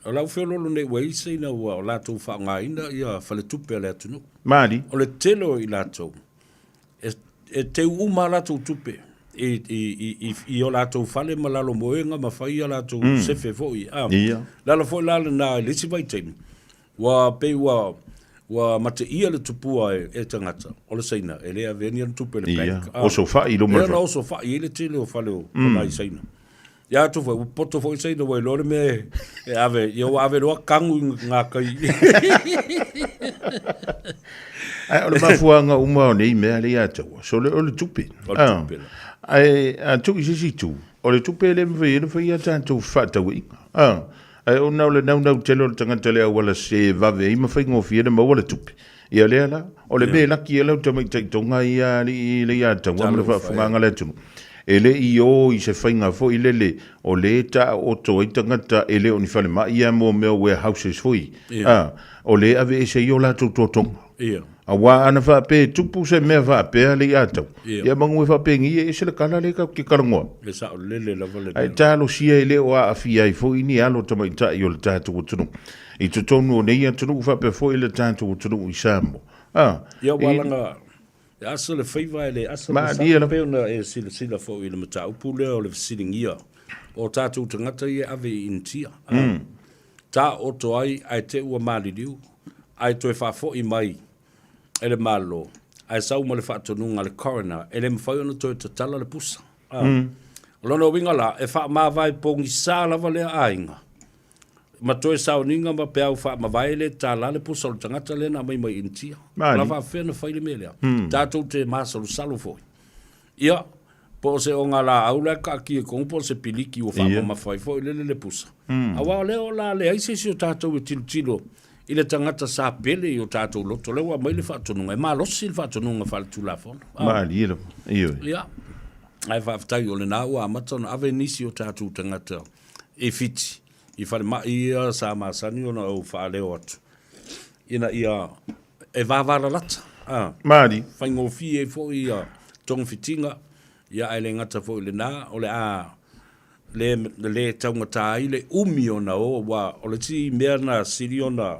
O lau feoloolo nei ua i ai Saina ua o latou faaaogaina ia faletupe a le atunuu. Malie. O le tele o i latou, E, e teu uma a latou tupe i, i, i, i, i o latou fale ma lalo moega ma fai a latou mm. sefe foi. Ah, Ia. Lala foi la lena i le isi vaitaimi, ua pei ua, ua mateia le tupua e, e tagata, o le Saina, e le avea ni ana tupe i le Ia, bank. oso fai i luma Ia, na oso fai ai le tele o fale o, mm. o nai Saina. Ia atu foi, ua poto foi Saina ua iloa le mea e, e ave, ia ua ave loa kagu i ngā kai. Ae o le mafuaaga uma o nei mea lea ia taua, so le, o le tupe. O le tupe la. Ae a tuu i se isi itu, o le tupe e le mafai ai ona fai a tatou fefaatauaiga. Ah, ae ona o le naunau tele o le tagata le auala se vave ai ma faigofie ona maua le tupe. Ia lea la, o le mea e laki ai lau tamaitai Tonga ia alii le ia taua ma le faafofogaaga a le atunuu, e le i o i se faiga foi lele o lea e taooto ai tagata e le o ni falemai ia mo mea o warehouses foi, a, o lea e aveese ai o latou totoga. Aua ana faapea e tupu se mea faapea le ia taua, ia manu e faapeni e ese le kala lea tatou te talanoa ai. E saolele lava le Ae talosia e le o aafia ai foi ni alo tamaitai o le tatou atunuu. I totonu o nei atunuu faapea foi le tatou atunuu i Samoa. A, Ia ua i. laga e asa le faiva e le asa le Malie sala lava. pei ona e silasila foi i le mataupu lea o le fesiligia o tatou tagata ia e ave i Initia. A, taooto ai ae te ua maliliu ae toe faafoi mai e le Malo ae sau ma le faatonuga a le coroner e le mafai ona toe tatala le pusa. A, o lona uiga la, e faamavae pogisa lava lea aiga ma toe sauniga ma peau faamavae le tala le pusa o le tagata lea na aumai mai Initia. Malie. La faafefea ona fai le mea lea. Tatou te masalosalo foi. Ia, po o se ogalaau la e kaakia i kogu po o se piliki ua faamamafa ai foi lele le pusa. Aua o lea o le a leai se isi o tatou e tilotilo i le tagata sa pele i o tatou loto. Lea ua aumai le faatonuga, e malosi le faatonuga faaletulafono. Malie lava. Ioe. Ia, ae faafetai o lena ua amata ona ave nisi o tatou tagata i Fiti, i falemai ia sa masani ona ou faaleo atu, ina ia e vavalalata, a. Malie. Faigofie ai foi ia togafitiga. Ia ae le gata foi i lena, o le a le, le taugata ai le umi ona o, aua o le isi mea na sili ona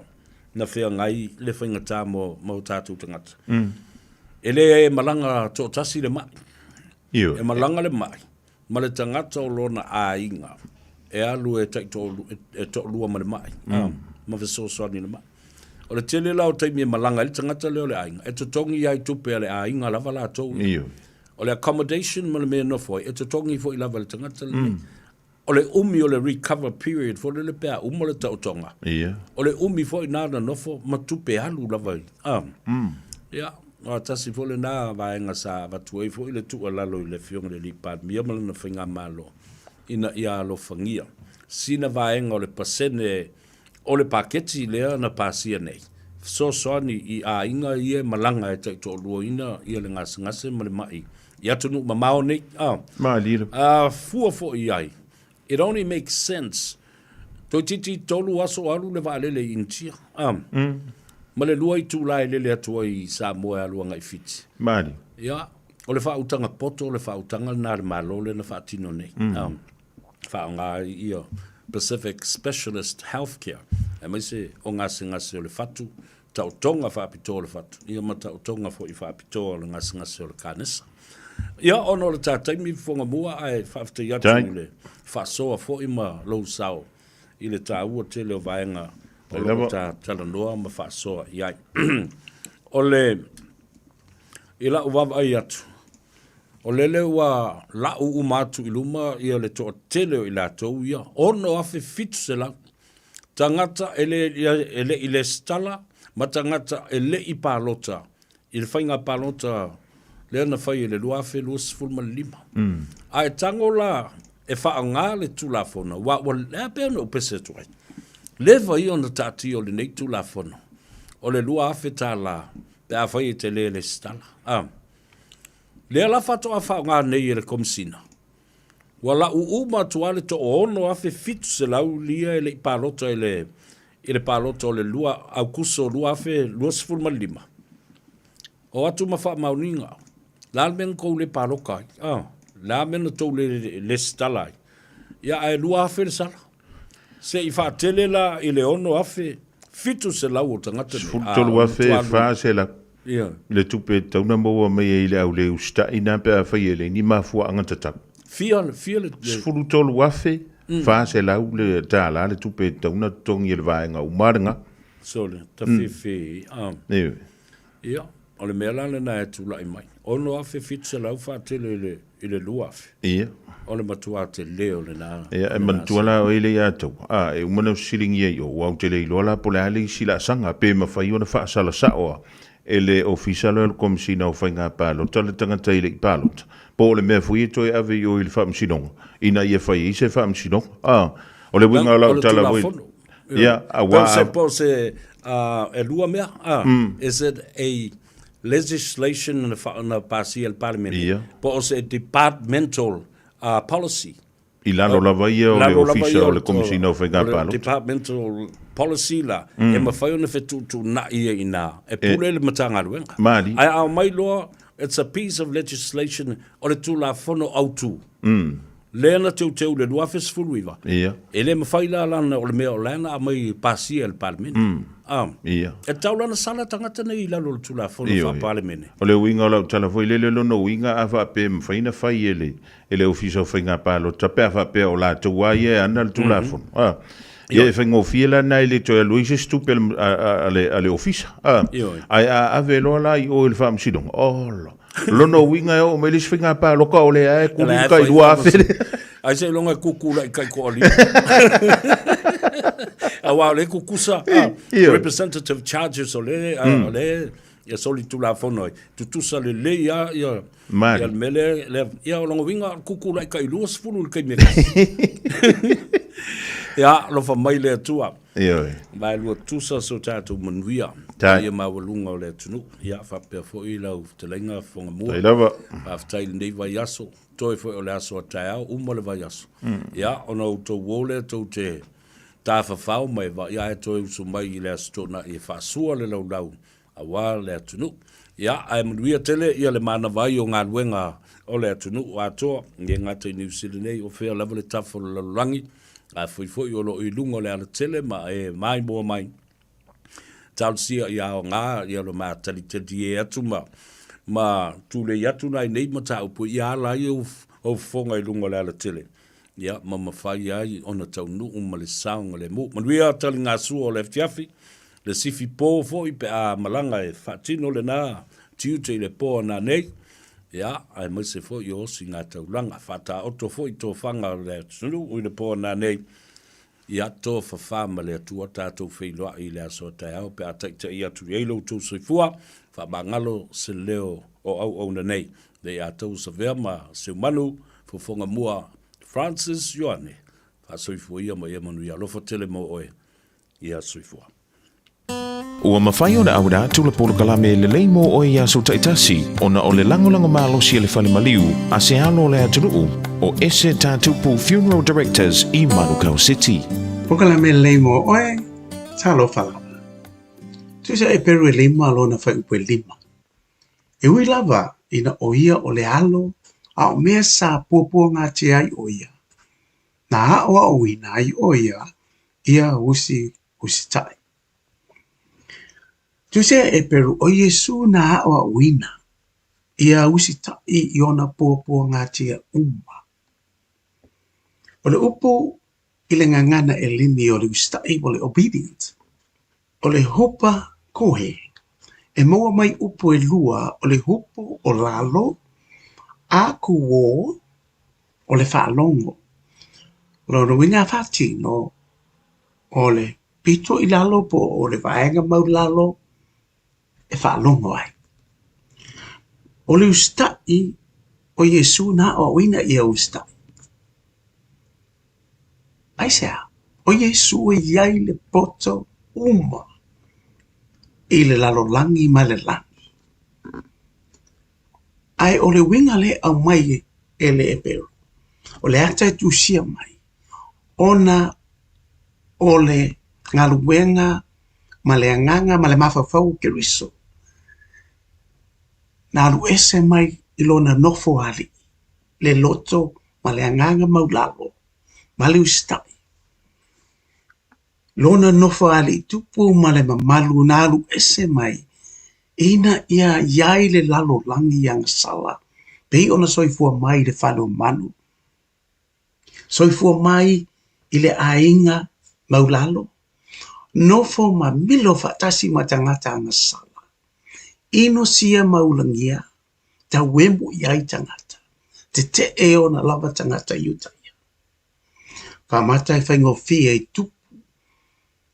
na feagai le faigata mo, mo o tatou tagata. E le malaga toatasi le mai. Ioe. E malaga le mai ma le tagata o lona aiga e alu e taitoalua, e toalua ma le mai, ma fesoasoani i le mai. O le tele la o taimi e malaga ai le tagata lea o le aiga, e totogi lava i tupe a le aiga lava latou ia. Ioe. O le accommodation ma le mea e nofo ai, e totogi foi lava e le tagata lenei. O le umi o le recover period foi lele pe a uma le taotoga, Ia. o le umi foi na na nofo ma tupe alu lava i, a. Ia, aua tasi foi lena vaega sa avatu ai foi le tuualalo i le Afioga i le Alii Palemia ma lana Faigamalo ina ia alofagia sina vaega o le pasene o le paketi lea na pasia nei, fesoasoani i aiga ia e malaga e taitoaluaina ia le gasegase ma le mai i atunuu mamao nei. A, Malie. A fua foi i ai, it only makes sense, toeitiiti tolu aso o alu le vaalele i Initia, a, ma le lua itula e lele atu ai i Samoa e alu agai i Fiti. Malie. Ia, o le faautaga poto, o le faautaga lena a le Malo lea na faatino nei. A. Faaaoga ai ia Pacific Specialist Healthcare, aemaise o gasegase o le fatu, taotoga faapitoa o le fatu, ia ma taotoga foi faapitoa o le gasegase o le kanesa. Ia, ona o le ta taimi fofoga mua, ae faafetai atu i le faasoa foi ma lou sao i le taua tele o vaega o lo o ta talanoa ma faasoa i ai. O le, i lau vaavaai atu, O lele ua lau uma atu i luma ia le toatele o i latou ia, 6,700 tagata e le, e le i lesitala ma tagata e le i palota i le faiga palota lea na fai i le 2025. Ae tago la e faaaoga le Tulafono, aua ua, e a pea ona ou pese atu ai, leva ia ona taatia o lenei Tulafono o le $2,000 pe afai e te le lesitala. A. Lea la faatoa faaaoga nei e le Komesina, ua lau uma atu lava le 6,700 lia e le i palota i le i le palota o le 2 Aukuso 2025. O atu ma faamaoniga, le a le mea na tou le paloka ai? A, le a le mea na tou le lesitala ai? Ia ae 2,000 le sala. Se i faatele la i le 6,700 o tagata nei. 13,400 le tupe e tatau ona maua mai ai i le au le usitai na pe afai e leai ni mafuaaga tatau. Fia, fia le... 13,400 le tala le tupe e tatau ona totogi e le vaega uma lena. Sole, tafefe, ah. Ia, o le mea la lena e tulai mai, 6,700 faatele i le, i le 2,000. Ia. O le matua tele o lena. Ia, e manatua la oe le ia tau, a, e uma ona fesiligia i o, ua ou te le iloa la po o le a le isi laasaga, pe mafai ona faasala sao a e le Ofisa lea o le Komesina o Faiga Palota le tagata i le i palota, po o le mea foi e toe ave i o i le Faamasinoga, ina ia fai ai se faamasinoga. A, o le uiga o lau tala foi. Ia, aua. Po se, po se, e lua mea, a, is it a legislation na, fa, na pasia e le Palemene, Ia. po o se departmental policy. I lalo lava ia o le Ofisa o le Komesina o Faiga Palota. Departmental policy la, e mafai ona fetuutuunai ai i ina, e pule le Matagaluega. Malie. Ae a omai loa, it's a piece of legislation o le Tulafono Autu. Lea na teuteu i le 2019, Ia. e le mafai la lana o le mea o la na aumai e pasia e le Palemene. A, Ia. e tatau la ona sala tagata nei i lalo o le Tulafono Ioe. Faa-Palemene. O le uiga o lau tala foi lele lona uiga a faapea e mafai ona fai e le e le Ofisa o Faiga Palota pe a faapea o latou lava ia e ana le Tulafono. A, ia e faigofie la lena e le toe alu ai se isi tupe a le a le a le Ofisa. A, Ioe. ae a ave loa la i o i le Faamasinoga, ola! Lona uiga e oo mai le isi faiga paloka o lea e kuli le tai 2,000 lea. Ai seiloga e kuku la i kai toalima. Aua o lea e kukusa representative charges o lea, o lea e solitulafono ai. Tutusa lelei lava ia Mali. ia le mea lea, lea, ia o lona uiga kuku la i tai 20 i le taimi e tasi. Ia, alofa mai le Atua. Ioe. Vaelua tusa so tatou manuia. Tai. Ia maualuga o le atunuu. Ia faapea foi lau fetalaiga Fofogamua. Tai lava. Faafetai i lenei vaiaso. Toe foi o le aso a taeao, uma le vaiaso. Ia, ona outou o lea tou te tafafao mai va, ia ae toe usu mai i le Aso Toonai e faasua le laulau. Auā le atunuu. Ia, ae manuia tele ia le manava ai o galuega o le atunuu atoa, e le gata i Niu Sila nei, o fea lava le tafa o le lalolagi, afai foi o lo o i luga o le alatele ma e maimoa mai, talosia ia aoga ia lo matalitalie atu ma ma tulei atu nai nei mataupu ia ala ai ou fofoga i luga o le alatele, ia ma mafai ai ona taunuu ma le saogalemu. Manuia taligasua o le afiafi, le sifi po foi pe a malaga e faatino lena tiute i le po a nanei, ia, aemaise foi o osigataulaga. Faataoto foi tofaga o le atunuu i le po a nanei, ia tofafa ma le Atua tatou feiloai i le aso a taeao pe a taitai atu i ai lo outou soifua, faamagalo se leo o auauna nei. Leiataua Savea ma Seumanu, Fofoga Mua, Francis Ioane, faasoifua ia ma ia manuia alofa tele mo oe. Ia soifua. Ua mafai ona auina atu le polokalame lelei mo oe i aso taitasi ona o le lagolago malosi a le fale maliu a se alo o le atunuu o Ese Tatupu Funeral Directors i Manukau City. Polokalame lelei mo oe, talofa lava. Tusa Eperu e lima lona fuaiupu e lima. E ui lava ina ʻo ia o le alo a o mea sa puapuagatia ai ʻo ia, na aʻoaʻoina ai ʻo ia ia usi usitaʻi. Tusia e Eperu ʻo Iesū na aʻoaʻoina ia usitaʻi i ona puapuagatia uma. O le upu i le gagana ʻEleni o le usitaʻi o le obedient, o le hupa kohe, e maua mai upu ʻelua o le hupu o lalo a kūō o le faalogo. O lona uiga a faatino, o le pito i lalo po o le vaega maulalo e faalogo ai. O le usitaʻi o Iesū na aʻoaʻoina ia usitaʻi. Aisea? ʻO Iesū e i ai le poto uma i le lalolagi ma le lani. Ae o le uiga lea e aumai e le Eperu, o le ata e tusia mai, ona o le galuega ma le agaga ma le mafaufau o Keriso, na alu ese mai i lona nofo alii, le loto ma le agaga maulalo ma le usitai. Lona nofo alii tupu ma le mamalu na alu ese mai ina ia i ai le lalolagi agasala pei ona soifua mai i le fale o manu, soifua mai i le aiga maulalo, nofo ma milo faatasi ma tagata agasala, inosia ma ulagia, tauemu i ai tagata, tetee ona lava tagata Iutaia. Faamata e faigofie i tupu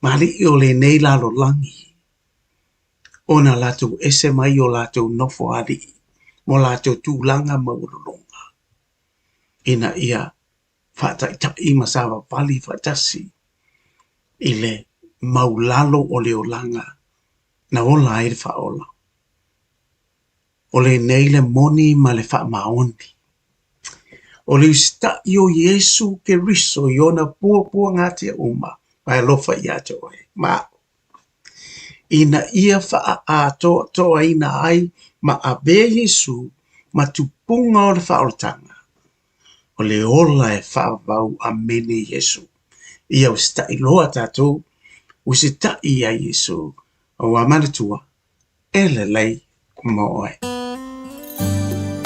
ma alii o lenei lalolagi ona latou ese mai o latou nofo alii ma o latou tulaga maualuluga ina ia faataitai ma savavali faatasi i le maulalo o le olaga na ola ai le faaola. O lenei le moni ma le faamaoni. O le usitaʻi o Iesū Keriso i ona puapuagatia uma ma e alofa iā te oe ma aʻu, ina ia faaatoatoaina ai ma avea Iesū ma tupuga o le faaolataga, o le ola e faavavau amene Iesū. Ia usitaʻi loa tatou, usitaʻi iā Iesū, ua manatua, E lelei mo oe.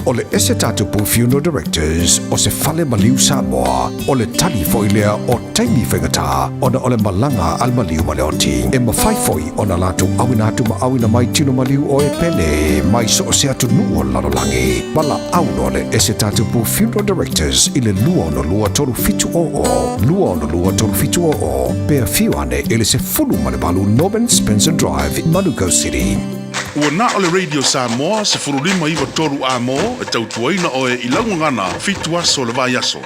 O le Ese Tatupu Funeral Directors o se fale maliu Samoa, o le tali foi lea o taimi faigata ona o le malaga a le maliu ma le oti. E mafai foi ona latou auina atu ma auina mai tino maliu o e pele mai so o se atunuu o le lalolagi. Valaau loa le Ese Tatupu Funeral Directors i le 262 3700, 262 3700, pe afio ane i le 18 Norman Spencer Drive, Manukau City. Ua na o le Radio Samoa 15 9 3 A mo e tautuaina oe i lau gagana fitu aso o le vaiaso.